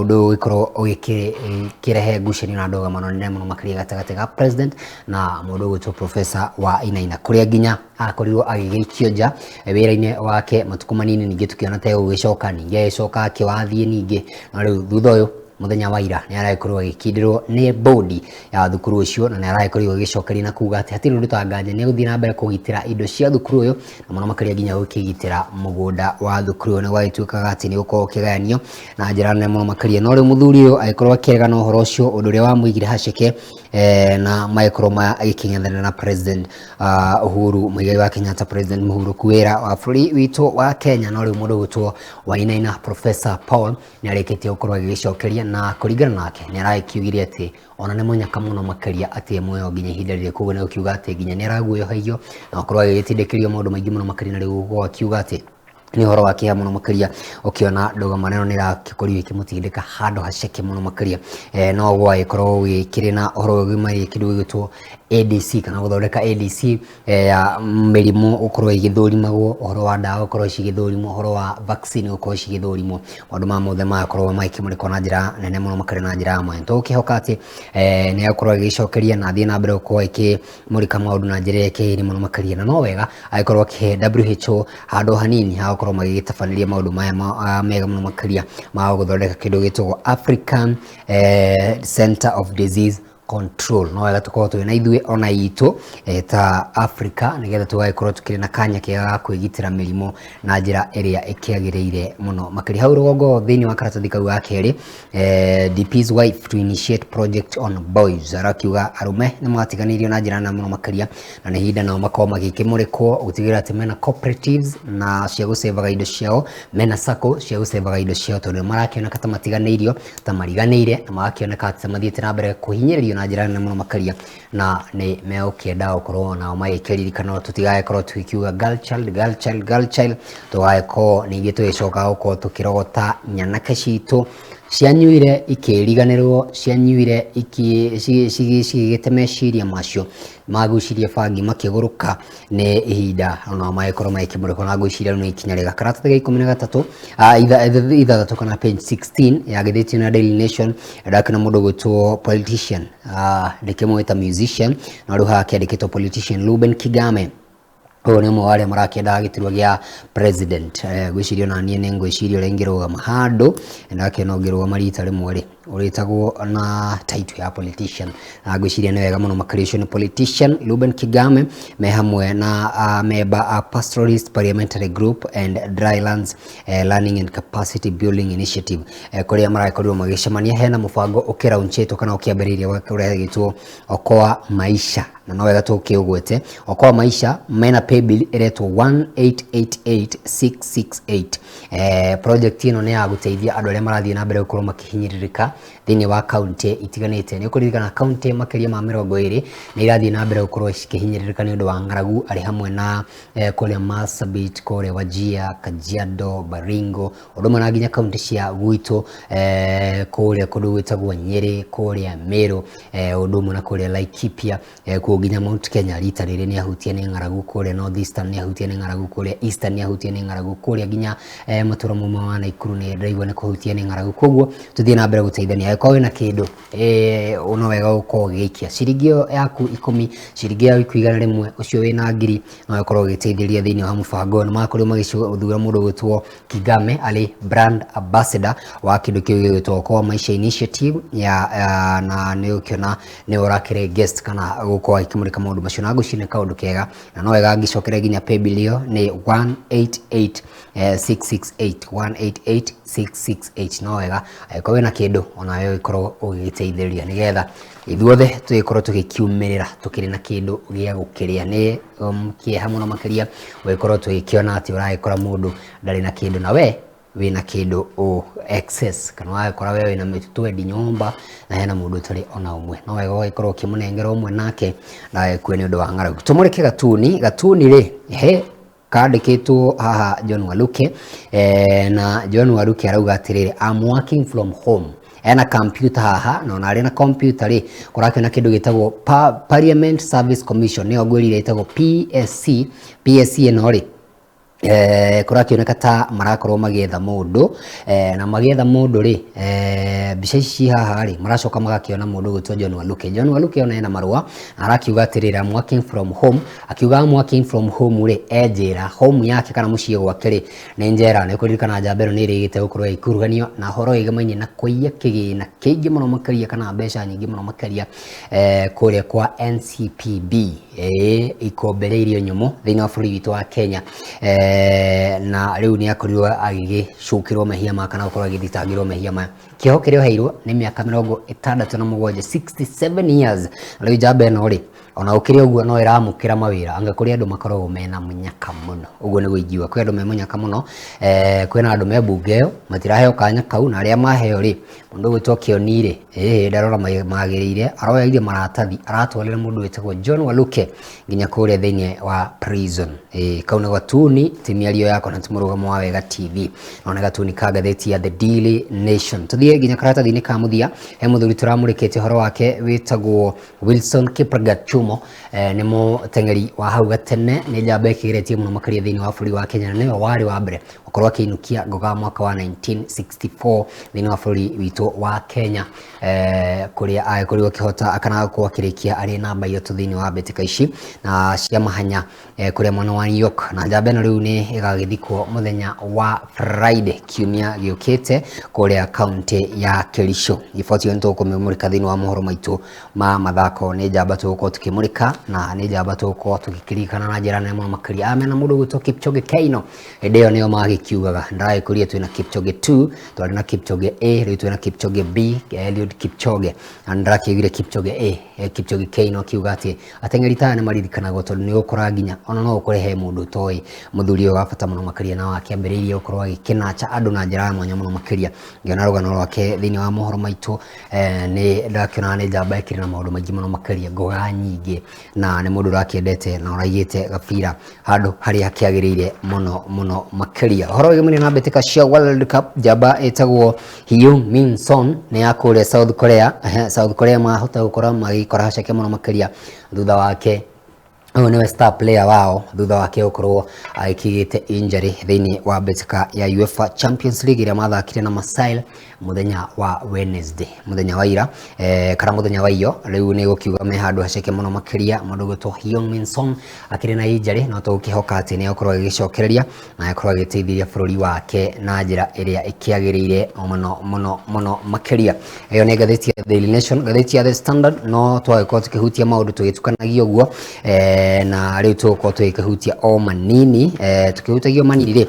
ũndũ ũyũ ũgĩkorwo ũgĩkĩrehe ngucanio na ndũgamano nene mũno makĩria gatagatĩ ga president na mũndũ ũgwĩtwo Professor Wainaina, kũrĩa nginya akorirwo agĩgĩikio nja wĩra-inĩ wake matukũ manini, ningĩ tũkĩona ta egũgĩcoka, ningĩ agĩcoka akĩwathiĩ ningĩ. No rĩu thutha ũyũ mũthenya wa ira nĩ aragĩkorirwo agĩkindĩrwo nĩ bodi ya thukuru ũcio, na nĩ aragĩkorirwo agĩcokeria na kuga atĩ hatirĩ ũndũ ta nganja nĩ egũthiĩ na mbere kũgitĩra indo cia thukuru ũyũ, na mũno makĩria nginya gũkĩgitĩra mũgũnda wa thukuru ũyũ. Nĩ gwagĩtuĩkaga atĩ nĩ gũkorwo ũkĩgayanio na njĩra nene mũno makĩria. No rĩu mũthuri ũyũ agĩkorwo akĩregana ũhoro ũcio, ũndũ ũrĩa wamũigire haceke na magĩkorwo magĩkĩng'ethanĩra na President Uhuru Muigai wa Kenyatta, President mũhurũku wĩra wa bũrũri witũ wa Kenya. No rĩu mũndũ ũgwĩtwo Wainaina Professor Paul nĩ arĩkĩtie gũkorwo agĩgĩcokeria, na kũringana nake nĩ aragĩkiugire atĩ ona nĩ mũnyaka mũno makĩria atĩ muoyo nginya ihinda rĩrĩ, koguo nĩ gũkiuga atĩ nginya nĩ araguoyohagio na gũkorwo agĩgĩtindĩkĩrio maũndũ maingĩ mũno makĩria, na rĩu gũkorwo akiuga atĩ nĩ ũhoro wa kĩeha mũno makĩria ũkĩona ndũgamano ĩno nĩ ĩragĩkorirwo ĩkĩmũtindĩka handũ haceke mũno makĩria. No gwagĩkorwo gũgĩkĩrĩ na ũhoro wĩgiĩ kĩndũ gĩgwĩtwo ADC kana gũthondeka ADC ya mĩrimũ gũkorwo ĩgĩthũrimagwo, ũhoro wa ndawa gũkorwo cigĩthũrimwo, ũhoro wa vaccine gũkorwo cigĩthũrimwo, maũndũ maya mothe magakorwo magĩkĩmũrĩkwo na njĩra nene mũno makĩria na njĩra ya mwanya. Tũgũkĩhoka atĩ nĩ egũkorwo agĩgĩcokeria na athiĩ na mbere gũkorwo ĩkĩmũrĩka maũndũ na njĩra ĩrĩa ĩkĩagĩrĩire mũno makĩria, na no wega agĩkorwo akĩhe WHO handũ hanini ha gũkorwo magĩgĩtabanĩria maũndũ maya mega mũno makĩria ma gũthondeka kĩndũ gĩtagwo African Center of Disease Control. No wega tũkorwo twĩ na ithuĩ ona itũ ta Africa, nĩgetha tũgagĩkorwo tũkĩrĩ na kanya kega ga kwĩgitĩra mĩrimũ na njĩra ĩrĩa ĩkĩagĩrĩire mũno makĩria. Hau rũgongo thĩinĩ wa karatathi kau ga kerĩ, DP's wife to initiate project on boys, arakiuga arũme nĩ matiganĩirio na njĩra nene mũno makĩria, na nĩ ihinda nao makorwo magĩkĩmũrĩkwo gũtigĩrĩra atĩ mena cooperatives na cia gũcevaga indo ciao, mena sacco cia gũcevaga indo ciao, tondũ nĩ marakĩoneka ta matiganĩirio, ta mariganĩire, na magakĩoneka atĩ mathiĩte na mbere kũhinyĩrĩrio na njĩra nene mũno makĩria, na nĩ megũkĩenda gũkorwo nao magĩkĩririkana tũtigagĩkorwo tũgĩkiuga girl child, girl child, girl child, tũgagĩkorwo ningĩ tũgĩcoka gũkorwo tũkĩrogota nyanake citũ cianyuire ikĩriganĩrwo, cianyuire cigĩte meciria macio magucirie bangi makĩgũrũka. Nĩ ihinda onao magĩkorwo magĩkĩmũrĩkwo, na ngwĩciria rĩu nĩ ikinya rĩega. Karatathi ga 13 ithathatũ kana page 16 ya gĩthĩti na Daily Nation, ndakĩona mũndũ ũgwĩtwo politician, ndĩkĩmwĩta musician, no rĩu haha kĩandĩkĩtwo politician Ruben Kigame. Ũyũ nĩ ũmwe wa arĩa marakĩendaga gĩturwa gĩa president. Ngwĩciria ona niĩ nĩ ngwĩciria ũrĩa ingĩrũgama handũ, ndakĩona ũngĩrũgama rita rĩmwe rĩ ũrĩtagwo na title ya politician, na ngwĩciria nĩ wega mũno makĩria. Ũcio nĩ politician Ruben Kigame me hamwe na member a Pastoralist Parliamentary Group and Drylands Learning and Capacity Building Initiative, kũrĩa maragĩkorirwo magĩcemania. Hena mũbango ũkĩraunchĩtwo kana ũkĩambĩrĩirio ũrĩa gĩtwo Okoa Maisha, na no wega tũkĩũgwete. Okoa Maisha mena paybill ĩretwo 1888668. Project ĩno nĩ ya gũteithia andũ arĩa marathiĩ na mbere gũkorwo makĩhinyĩrĩrĩka thĩinĩ wa kaunti itiganĩte. Nĩ ũkũririkana kaunti makĩria ma 20 nĩ irathiĩ na mbere gũkorwo cikĩhinyĩrĩrĩka nĩ ũndũ wa ng'aragu, arĩ hamwe na kũrĩa Marsabit, kũrĩa Wajir, Kajiado, Baringo, ũndũ ũmwe na nginya kaunti cia gwitũ kũrĩa kũndũ gwĩtagwo Nyeri, kũrĩa Meru, ũndũ ũmwe na kũrĩa Laikipia, kuo Kũu nginya Mount Kenya rita rĩrĩ nĩ ahutie nĩ ng'aragu, kũrĩa North Eastern nĩ ahutie nĩ ng'aragu, kũrĩa Eastern nĩ ahutie nĩ ng'aragu, kũrĩa nginya matũra mauma wa Naikuru nĩ ndĩraigua nĩ kũhutie nĩ ng'aragu. Koguo tũthiĩ na mbere gũteithania, angĩkorwo wĩna kĩndũ no wega gũkorwo ũgĩgĩikia ciringi ĩyo yaku 10, ciringi yaku 100, ũcio wĩna ngiri no ũkorwo ũgĩteithĩrĩria thĩinĩ wa mũbango ũyũ. Nĩ makorirwo magĩthura mũndũ ũgwĩtwo Kigame arĩ brand ambassador wa kĩndũ kĩu gĩgwĩtwo Okoa Maisha Initiative ya na nĩ ũkĩona nĩ ũrakĩrĩ guest kana gũkorwo agĩkĩmũrĩka maũndũ macio, na ngwĩciria nĩ kaũndũ kega na no wega ngĩcokere nginya paybill ĩyo nĩ 188 668 188668. No wega angĩkorwo wĩna kĩndũ onawe ũgĩkorwo ũgĩgĩteithĩrĩria nĩgetha ithuothe tũgĩkorwo tũgĩkiumĩrĩra tũkĩrĩ na kĩndũ gĩa gũkĩrĩa. Nĩ kĩeha mũno makĩria ũgĩkorwo tũgĩkĩona atĩ ũragĩkora mũndũ ndarĩ na kĩndũ na we wĩna kĩndũ o excess, kana wagĩkora we wĩna mĩtu twendi nyũmba na hena mũndũ ũtarĩ ona ũmwe, no wega ũgagĩkorwo ũkĩmũnengera ũmwe nake ndagagĩkue nĩ ũndũ wa ng'aragu. Tũmũrĩke gatuni. Gatuni rĩ he kandĩkĩtwo haha John Waluke, na John Waluke arauga atĩrĩrĩ, I'm working from home. Ena computer haha, na ona arĩ na computer rĩ, kũrakĩona kĩndũ gĩtagwo Parliament Service Commission, nĩyo ngwĩrire ĩtagwo PSC. PSC ĩno rĩ, kũrakĩoneka ta marakorwo magĩetha mũndũ, na magĩetha mũndũ rĩ, mbica ici haha rĩ, maracoka magakĩona mũndũ ũgwĩtwo John Waluke. John Waluke ona ena marũa arakiuga atĩrĩrĩ, I'm working from home. Akiuga I'm working from home rĩ, e njĩra home yake kana mũciĩ gwake rĩ nĩ njera. Nĩ kũririkana njamba ĩno nĩ ĩrĩgĩte gũkorwo ĩgĩkuruhanio na ũhoro wĩgamaine na kũiya kĩgĩna kĩingĩ mũno makĩria kana mbeca nyingĩ mũno makĩria, kũrĩa kwa NCPB, ikombe rĩa irio nyũmũ thĩinĩ wa bũrũri witũ wa Kenya, na rĩu nĩ akorirwo agĩgĩcukĩrwo mehia maya kana gũkorwo agĩthitangĩrwo mehia maya. Kĩoho kĩrĩa oheirwo nĩ mĩaka 67, 67 years. Na rĩu njamba ĩno rĩ, ona gũkĩrĩ ũguo no ĩramũkĩra mawĩra, anga kũrĩ andũ makoragwo mena mũnyaka mũno, ũguo nĩguo ingiuga kwĩ andũ me mũnyaka mũno, kwĩna andũ me mbunge ĩyo matiraheo kanya kau, na arĩa maheo rĩ, mũndũ ũgwĩtwo Kĩoni rĩ, ndarora magĩrĩire, aroyaire maratathi aratwarĩra mũndũ wĩtagwo John Waluke nginya kũrĩa thĩinĩ wa prison. Kau nĩ gatuni, ti mĩario yakwa na ti mũrũgamo wa Wega TV, no nĩ gatuni ka ngathĩti ya The Daily Nation. Tũthiĩ nginya karatathi-inĩ ka mũthia, he mũthuri tũramũrĩkĩte ũhoro wake wĩtagwo Wilson Kiplagat Chumo, nĩ mũteng'eri wa hau gatene, nĩ njamba ĩkĩgeretie mũno makĩria thĩinĩ wa bũrũri wa Kenya, na nĩwe warĩ wa mbere gũkorwo akĩinũkia ngoga mwaka wa 1964 thĩinĩ wa bũrũri witũ wa Kenya, kũrĩa agĩkorirwo akĩhota kana gũkorwo akĩrĩkia arĩ namba 3 thĩinĩ wa mbĩtĩka ici na cia mahanya, kũrĩa mwena wa New York. Na njamba ĩno rĩu nĩ ĩgagĩthikwo mũthenya wa Friday kiumia gĩũkĩte kũrĩa kaunti ya Kericho. Riboti ĩyo nĩtũkũmĩmũrĩka thĩinĩ wa mohoro maitũ ma mathako. Nĩ njamba tũgũkorwo tũkĩmũrĩka na nĩ njamba tũgũkorwo tũgĩkĩririkana na njĩra nene mũno makĩria. Amena mũndũ ũgwĩtwo Kipchoge Keino, hĩndĩ ĩyo nĩyo magĩkiugaga ndagĩkũria twĩna Kipchoge 2, twarĩ na Kipchoge A, rĩu twĩna Kipchoge B, Eliud Kipchoge, na ndĩrakĩiguire Kipchoge A, Kipchoge Keino akiuga atĩ ateng'eri ta aya nĩ maririkanagwo tondũ nĩ ũgũkora nginya ona no ũkore he mũndũ ũtoĩ mũthuri ũyũ wa bata mũno makĩria, na wakĩambĩrĩirie gũkorwo agĩkĩnacha andũ na njĩra ya mwanya mũno makĩria. Ngĩona rũgano rwake thĩinĩ wa mohoro maitũ, nĩ ndakĩona nĩ njamba ĩkĩrĩ na maũndũ maingĩ mũno makĩria, ngoga nyingĩ, na nĩ mũndũ ũrakĩendete na ũraigĩte gabira handũ harĩa hakĩagĩrĩire mũno mũno makĩria. Ũhoro wĩgemaine na mbĩtĩka cia World Cup, njamba ĩtagwo Heung Min Son nĩ ya kũrĩa South Korea. South Korea mahota gũkorwo magĩkora haceke mũno makĩria thutha wake, ũyũ nĩwe star player wao, thutha wake gũkorwo agĩkĩgĩte injury thĩinĩ wa mbĩtĩka ya UEFA Champions League ĩrĩa mathakire na Marseille mũthenya wa Wednesday, mũthenya wa ira, kana mũthenya wa iyo. Rĩu nĩ gũkiuga me handũ haceke mũno makĩria, mũndũ ũgwĩtwo Heung Min Son akĩrĩ na injury, no tũgũkĩhoka atĩ nĩ egũkorwo agĩgĩcokereria na agĩkorwo agĩteithĩrĩria bũrũri wake na njĩra ĩrĩa ĩkĩagĩrĩire mũno mũno mũno makĩria. Ĩyo nĩ ngathĩti ya Daily Nation. Ngathĩti ya The Standard no twagĩkorwo tũkĩhutia maũndũ tũgĩtukanagia ũguo, na rĩu tũgũkorwo tũgĩkĩhutia o manini, tũkĩhutagia o manini rĩ,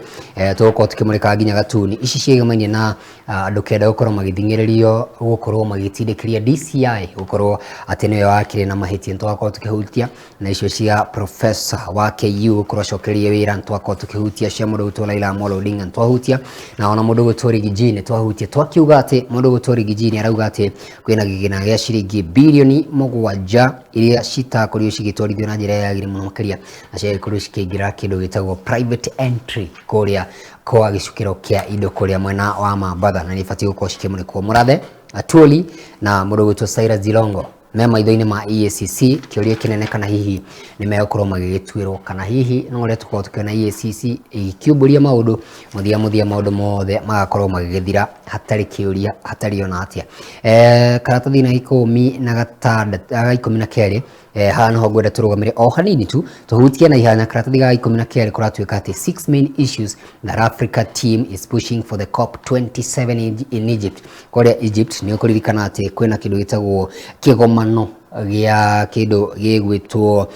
tũgũkorwo tũkĩmũrĩka nginya gatuni ici ciĩgemaine na andũ kenda gũkorwo magĩthing'ĩrĩrio gũkorwo magĩtindĩkĩria DCI gũkorwo atĩ nĩwe wakĩrĩ na mahĩtia. Nĩtũgakorwo tũkĩhutia na icio cia professor wa KU gũkorwo acokereirie wĩra, nĩtwakorwo tũkĩhutia cia mũndũ ũgwĩtwo Raila Amolo Odinga, nĩtwahutia na ona mũndũ ũgwĩtwo Riggy G nĩtwahutia. Twakiuga atĩ mũndũ ũgwĩtwo Riggy G nĩarauga atĩ kwĩna gĩgĩna gĩa ciringi birioni 7 iria citakorirwo cigĩtwarithio na njĩra yagĩrĩire mũno makĩria, na ciagĩkorirwo cikĩingĩra kĩndũ gĩtagwo private entry kũrĩa kwa gĩcukĩro kĩa indo kũrĩa mwena wa Mambatha, na nĩibatiĩ gũkorwo cikĩmũrĩkwo. Mũrathe Atwoli na mũndũ ũgwĩtwo Cyrus Jirongo Me maitho-inĩ ma EACC. Kĩũria kĩnene, kana hihi nĩ megũkorwo magĩgĩtuĩrwo, kana hihi no ũrĩa tũkorwo tũkĩona EACC ĩgĩkiumbũria maũndũ mũthia mũthia, maũndũ mothe magakorwo magĩgĩthira hatarĩ kĩũria, hatarĩ ona atĩa. Karatathi na 16, ga 12, haha niho ngwenda tũrũgamĩre o hanini tu, tũhutie na ihanya. Karatathi ga 12 kũratuĩka atĩ six main issues that Africa team is pushing for the COP 27 in Egypt. Kũrĩa Egypt nĩ ũkũririkana atĩ kwĩna kĩndũ gĩtagwo kĩgomano gĩa kĩndũ gĩgwĩtwo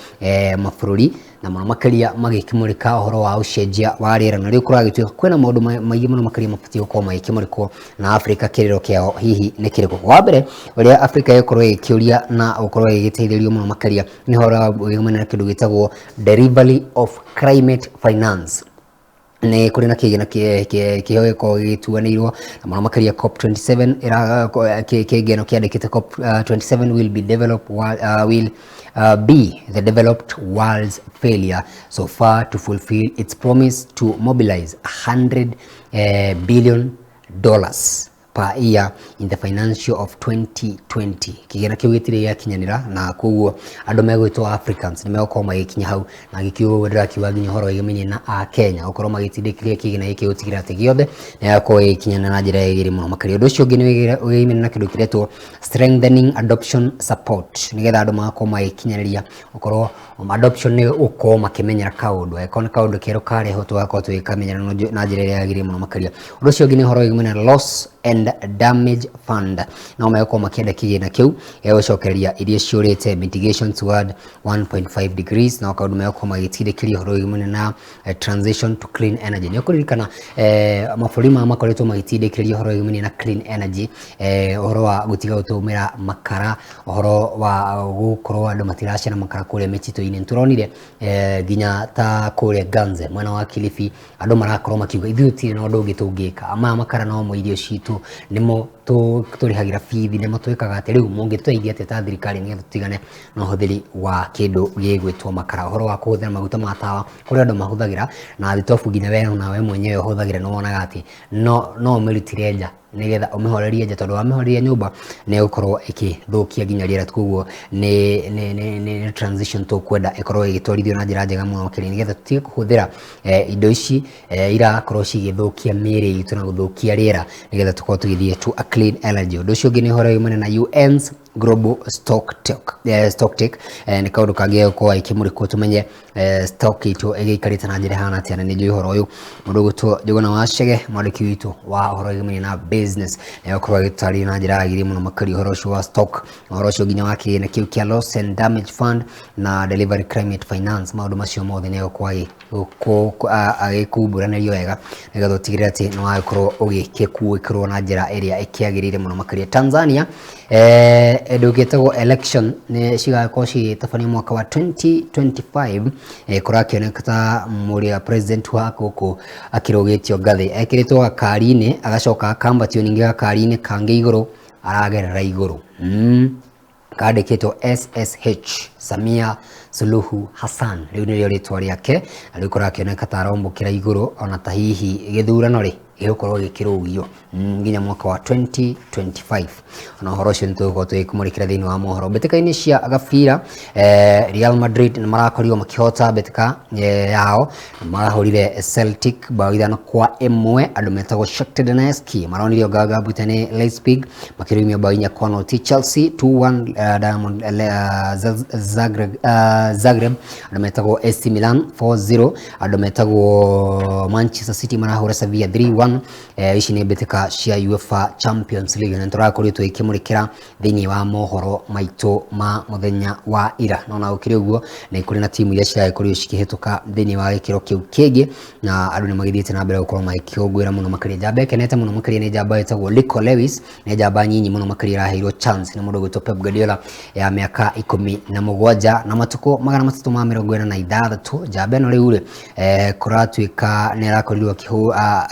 mabũrũri, na mũno makĩria magĩkĩmũrĩka ũhoro wa ũcenjia wa rĩera. Na rĩu kũragĩtuĩka kwĩna maũndũ maingĩ mũno makĩria mabatiĩ gũkorwo magĩkĩmũrĩkwo, na Afrika kĩrĩro kĩao hihi nĩ kĩrĩkũ? Wa mbere ũrĩa Afrika ĩgũkorwo ĩgĩkĩũria na gũkorwo ĩgĩteithĩrĩrio mũno makĩria nĩ ũhoro wa wĩgomania na kĩndũ gĩtagwo delivery of climate finance. Nĩ kũrĩ na kĩgĩna kĩheo gĩkoragwo gĩgĩtuanĩirwo, na mũno makĩria COP 27 kĩngeno kĩandĩkĩte COP 27 will be developed will be the developed world's failure so far to fulfill its promise to mobilize 100 billion dollars per year in the financial of 2020. Kĩgĩna kĩu gĩtirĩ gĩakinyanĩra, na koguo andũ megwĩtwo Africans nĩ megũkorwo magĩkinya hau na gĩkiugo ũguo. Ndĩrakiuga nginya ũhoro wĩgĩmainie na a Kenya gũkorwo magĩtindĩkĩrĩria kĩgĩna gĩkĩ, gũtigĩrĩra atĩ gĩothe nĩ gĩgakorwo gĩgĩkinyanĩra na njĩra ĩgĩrĩ mũno makĩria. Ũndũ ũcio ũngĩ nĩ wĩgĩmainie na kĩndũ kĩretwo strengthening adoption support, nĩgetha andũ magakorwo magĩkinyanĩria gũkorwo adoption nĩ gũkorwo makĩmenyera kaũndũ. Angĩkorwo nĩ kaũndũ kerũ karehwo, tũgakorwo tũgĩkamenyera na njĩra ĩrĩa yagĩrĩire mũno makĩria. Ũndũ ũcio ũngĩ nĩ ũhoro wĩgĩmainie na loss and damage fund. No megũkorwo makĩenda kĩgĩna kĩu gĩa gũcokereria iria ciũrĩte, mitigation toward 1.5 degrees. No kaũndũ megũkorwo magĩtindĩkĩria ũhoro wĩgĩmainie na transition to clean energy. Nĩ ũkũririkana mabũrũri maya makoretwo magĩtindĩkĩrĩria ũhoro wĩgĩmainie na clean energy, ũhoro wa gũtiga gũtũmĩra makara, ũhoro wa gũkorwo andũ matiracina makara kũrĩa mĩtitũ-inĩ. Nĩtũronire nginya ta kũrĩa Ganze, mwena wa Kilifi, andũ marakorwo makiuga ithuĩ tũtirĩ na ũndũ ũngĩ tũngĩka, maya makara nomo irio citũ, nĩmo tũrĩhagĩra bithi, nĩmo twĩkaga atĩ. Rĩu mũngĩtũteithia atĩa ta thirikari nĩgetha tũtigane na ũhũthĩri wa kĩndũ gĩgwĩtwo makara? Ũhoro wa kũhũthĩra maguta ma tawa, kũrĩ andũ mahũthagĩra na thitobu, nginya we nawe mwenyewe ũhũthagĩra, nĩ wonaga atĩ no ũmĩrutire nja nĩgetha ũmĩhorerie nja, tondũ wamĩhoreria nyũmba nĩ ĩgũkorwo ĩkĩthũkia nginya rĩera. Koguo nĩ transition tũkwenda ĩkorwo ĩgĩtwarithio na njĩra njega mũno makĩria, nĩgetha tũtige kũhũthĩra indo ici irakorwo cigĩthũkia mĩĩrĩ itũ na gũthũkia rĩera, nĩgetha tũkorwo tũgĩthiĩ to a clean energy. Ũndũ ũcio ũngĩ nĩ ũhoro wĩmane na UN's global stock take. Nĩ kaũndũ kangĩ gũkorwo ĩkĩmũrĩkwo, tũmenye stock itũ ĩgĩikarĩte na njĩra ĩhana atĩa. Na nĩ njũĩ ũhoro ũyũ mũndũ ũgwĩtwo Njũgũna wa Chege, mwandĩki witũ wa ũhoro wĩgĩmainie na business, nĩ egũkorwo agĩtũtarĩria na njĩra yagĩrĩire mũno makĩria ũhoro ũcio wa stock, ũhoro ũcio nginya wa kĩgĩna kĩu kĩa loss and damage fund na delivery climate finance. Maũndũ macio mothe nĩ egũkorwo agĩkumbũranĩrio wega, nĩgetha ũtigĩrĩre atĩ nĩ wagĩkorwo ũgĩkĩkuĩkĩrwo na njĩra ĩrĩa ĩkĩagĩrĩire mũno makĩria. Tanzania, kĩndũ gĩtagwo election nĩ cigakorwo cigĩtabanio mwaka wa 2025. Kũrakĩoneka ta mũrĩa president wa gũkũ akĩrũgĩtio ngathĩ, ekĩrĩtwo gakari-inĩ, agacoka akambatio ningĩ gakari-inĩ kangĩ igũrũ, aragerera igũrũ kandĩkĩtwo SSH, Samia Suluhu Hassan, rĩu nĩrĩo rĩtwa rĩake. Na rĩu kũrakĩoneka ta arombũkĩra igũrũ, ona ta hihi gĩthurano rĩ gĩgũkorwo gĩkĩrũgio nginya mwaka wa 2025. Ona ũhoro ũcio nĩtũgũkorwo tũgĩkũmũrĩkĩra thĩinĩ wa mohoro. Mbĩtĩka-inĩ cia gabira, Real Madrid nĩ marakorirwo makĩhota mbĩtĩka yao, marahũrire Celtic bao 5-1. Andũ metagwo Shakhtar Donetsk maronire nganga mbute nĩ Leipzig, makĩrũmio bao 4-0. Chelsea 2-1 Diamond Zagreb. Andũ metagwo AC Milan 4-0. Andũ metagwo Manchester City marahũra Sevilla 3-1. Ici nĩ mbĩtĩka cia UEFA Champions League, na tũrakorirwo tũgĩkĩmũrĩkĩra thĩinĩ wa mohoro maitũ ma mũthenya wa ira. No na gũkĩrĩ ũguo, nĩ kũrĩ na timu iria ciragĩkorirwo cikĩhĩtũka thĩinĩ wa gĩkĩro kĩu kĩngĩ, na andũ nĩ magĩthiĩte na mbere gũkorwo magĩkũngũĩra mũno makĩria. Njamba ĩkenete mũno makĩria nĩ njamba ĩtagwo Rico Lewis. Nĩ njamba nyinyi mũno makĩria ĩraheirwo chance nĩ mũndũ ũgwĩtwo Pep Guardiola, ya mĩaka 17 na matukũ 346. Njamba ĩno rĩu rĩ, kũratuĩka nĩ arakorirwo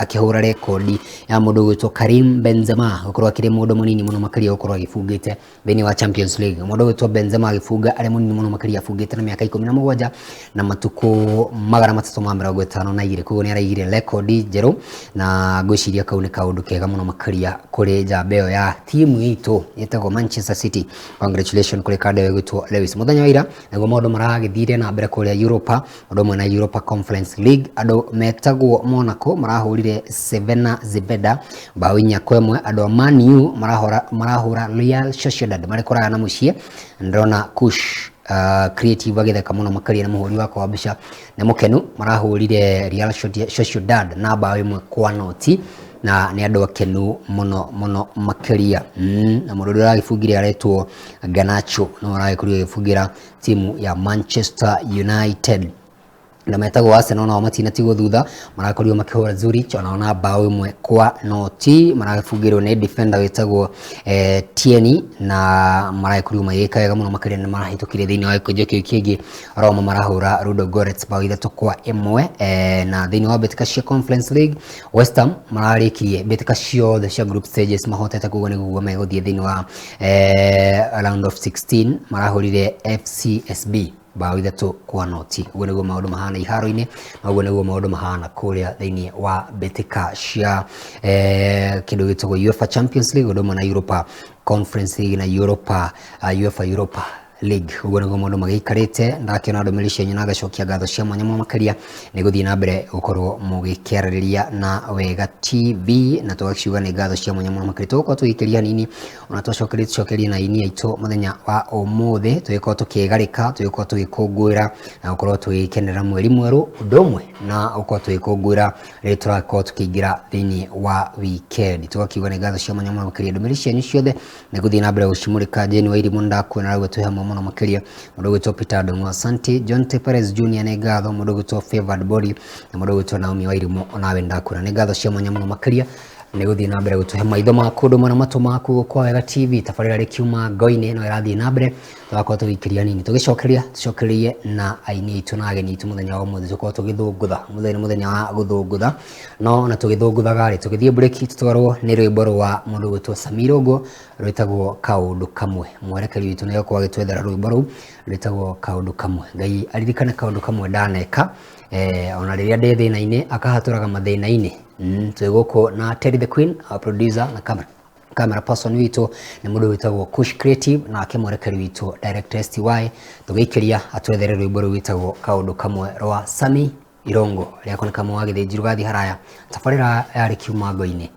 akĩhũra rekondi ya mũndũ ũgwĩtwo Karim Benzema gũkorwo akĩrĩ mũndũ mũnini mũno makĩria gũkorwo agĩbungĩte thĩinĩ wa Champions League. Mũndũ ũgwĩtwo Benzema agĩbunga arĩ mũnini mũno makĩria abungĩte na mĩaka 17 na matukũ 352, koguo nĩ araigire rekondi njerũ na ngwĩciria kau nĩ kaũndũ kega mũno makĩria kũrĩ njamba ĩyo ya timu itũ ĩtagwo Manchester City. Congratulations kũrĩ kanda ĩyo ĩgwĩtwo Lewis. Mũthenya wa ira naguo maũndũ maragĩthire na mbere kũrĩa Europa, ũndũ ũmwe na Europa Conference League, andũ metagwo Monaco marahũrire Sevena Zebeda bao 4-1. Andũ a Man U marahũra Real Sociedad marĩ kũraya na mũciĩ. Ndĩrona Kush Creative agĩtheka mũno makĩria na mũhũri wakwa wa mbica nĩ mũkenu. Marahũrire Real Sociedad na bao 1-0 na nĩ andũ akenu mũno mũno makĩria. Na mũndũ ũrĩa ũragĩbungire aretwo Garnacho no aragĩkorirwo agĩbungĩra timu ya Manchester United. Na metagwo Arsenal nao matinatigwo thutha, marakorirwo makĩhũra Zurich onao na bao 1-0. Maragĩbungĩrwo nĩ defender wĩtagwo Tierney na maragĩkorirwo magĩka wega mũno makĩria nĩ marahĩtũkire thĩinĩ wa gĩkundio kĩu kĩngĩ. Roma marahũra Ludogorets bao 3-1. Na thĩinĩ wa mbĩtĩka cia Conference League, West Ham mararĩkirie mbĩtĩka ciothe cia group stages mahotete, koguo nĩguo megũthiĩ thĩinĩ wa round of 16. Marahũrire FCSB bao 3-0. Ũguo nĩguo maũndũ mahana iharo-inĩ, na ũguo nĩguo maũndũ mahana kũrĩa thĩinĩ wa mbĩtĩka cia kĩndũ gĩtagwo UEFA Champions League, ũndũ ũmwe na Europa Conference League na Europa UEFA Europa League. Ũguo nĩguo maũndũ magĩikarĩte. Ndakĩona ndũmĩrĩri cianyu na ngacokia ngatho cia mwanya mũno makĩria nĩ gũthiĩ na mbere gũkorwo mũgĩkĩarĩrĩria na Wega TV, na tũgakiuga nĩ ngatho cia mwanya mũno makĩria. Tũgũkorwo tũgĩikĩria hanini ona twacokeria tũcokerie na aini aitũ mũthenya wa ũmũthĩ, tũgĩkorwo tũkĩgarĩka, tũgĩkorwo tũgĩkũngũĩra na gũkorwo tũgĩkenera mweri mwerũ, ũndũ ũmwe na gũkorwo tũgĩkũngũĩra rĩrĩa tũrakorwo tũkĩingĩra thĩinĩ wa weekend. Tũgakiuga nĩ ngatho cia mwanya mũno makĩria. Ndũmĩrĩri cianyu ciothe nĩ gũthiĩ na mbere gũcimũrĩka. Jane Wairimu ndakuona rĩu twĩ hamwe mũno makĩria. Mũndũ ũgwĩtwo Peter Ndung'u, asante. John T Perez Jr nĩ ngatho. Mũndũ ũgwĩtwo Favored Body na mũndũ ũgwĩtwo Naomi Wairimu onawe ndakuona, nĩ ngatho cia mwanya mũno makĩria nĩ gũthiĩ na mbere gũtũhe maitho maku ũndũ ũmwe na matũ maku kwa Wega TV. Tabarĩra rĩkiuma ngo-inĩ no ĩrathiĩ na mbere, tũgakorwo tũgĩikĩria nini tũgĩcokeria tũcokerie na aini aitũ na ageni aitũ mũthenya wa ũmũthĩ. Tũkorwo tũgĩthũngũtha mũthenya nĩ mũthenya wa gũthũngũtha, no na tũgĩthũngũthaga rĩ, tũgĩthiĩ break tũtwarwo nĩ rwĩmbo rwa mũndũ ũgwĩtwo Sammy Irũngũ rwĩtagwo Kaũndũ Kamwe. Mwerekeri witũ nĩ egũkorwo agĩtwethera rwĩmbo rũu rwĩtagwo Kaũndũ Kamwe. Ngai aririkane kaũndũ kamwe ndaneka, ona rĩrĩa ndĩ thĩna-inĩ akahatũraga mathĩna-inĩ. Twĩ gũkũ na Terry the Queen, our producer na camera person witũ nĩ mũndũ wĩtagwo Kush Creative, nake mwerekeri witũ director STY. Tũgĩikĩria atwethere rwĩmbo rũu rwĩtagwo Kaũndũ Kamwe rwa Sammy Irũngũ rĩakwa nĩ kamwe wa Gĩthĩnji rũgathiĩ haraya. Tabarĩra yarĩ kiuma ngo-inĩ,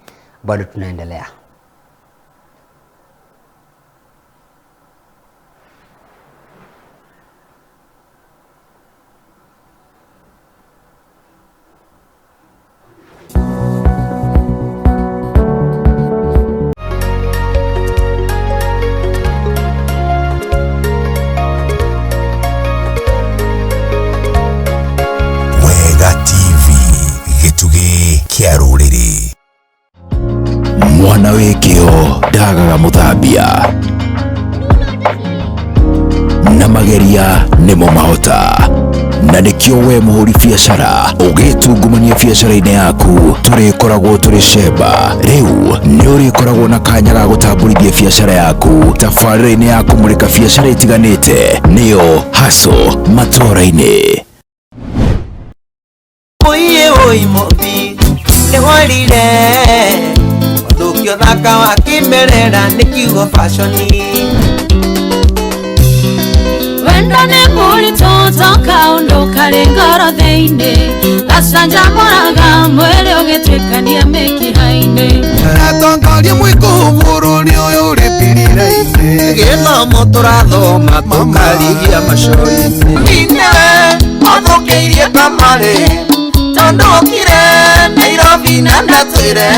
bado tunaendelea. Wega TV, gĩtugĩ kĩa rũrĩrĩ. Mwana wĩ kĩo ndagaga mũthambia, na mageria nĩmo mahota, na nĩkĩo we mũhũri biacara ũgĩtungumania biacara-inĩ yaku tũrĩkoragwo tũrĩ cemba. Rĩu nĩ ũrĩkoragwo na kanya ga gũtambũrithia biacara yaku tabarĩra-inĩ ya kũmũrĩka biacara itiganĩte, nĩyo Hustle matũra-inĩ. Oiye oi mobi nĩworire ũthũkio thaka wa kĩmerera nĩ kiugo fashion. Wendo nĩ mũritũ to kaũndũ karĩ ngoro thĩinĩ, gacanjamũraga mwĩrĩ ũgĩtuĩkania mĩkiha-inĩ. Atongoria mwĩkũ bũrũri ũyũ ũrĩ pirira-inĩ, gĩthomo tũrathoma tũkarigia maco-inĩ. Nĩwe ũthũkĩirie kamarĩ tondũ okire Nairobi na ndatwĩre.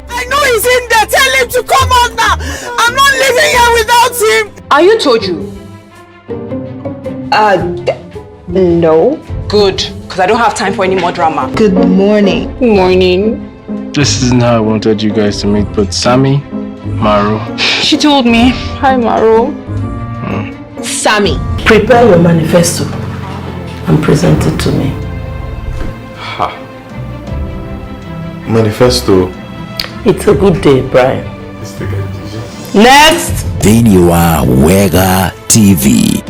I know he's in there. Tell him to come out now. I'm not living here without him. Are you Toju? No. Good, because I don't have time for any more drama. Good morning. Morning. This isn't how I wanted you guys to meet, but Sammy, Maru. She told me. Hi, Maru. Sammy. Prepare your manifesto and present it to me. Ha. Manifesto. It's a good day, Brian. Next! Thĩinĩ wa Wega TV.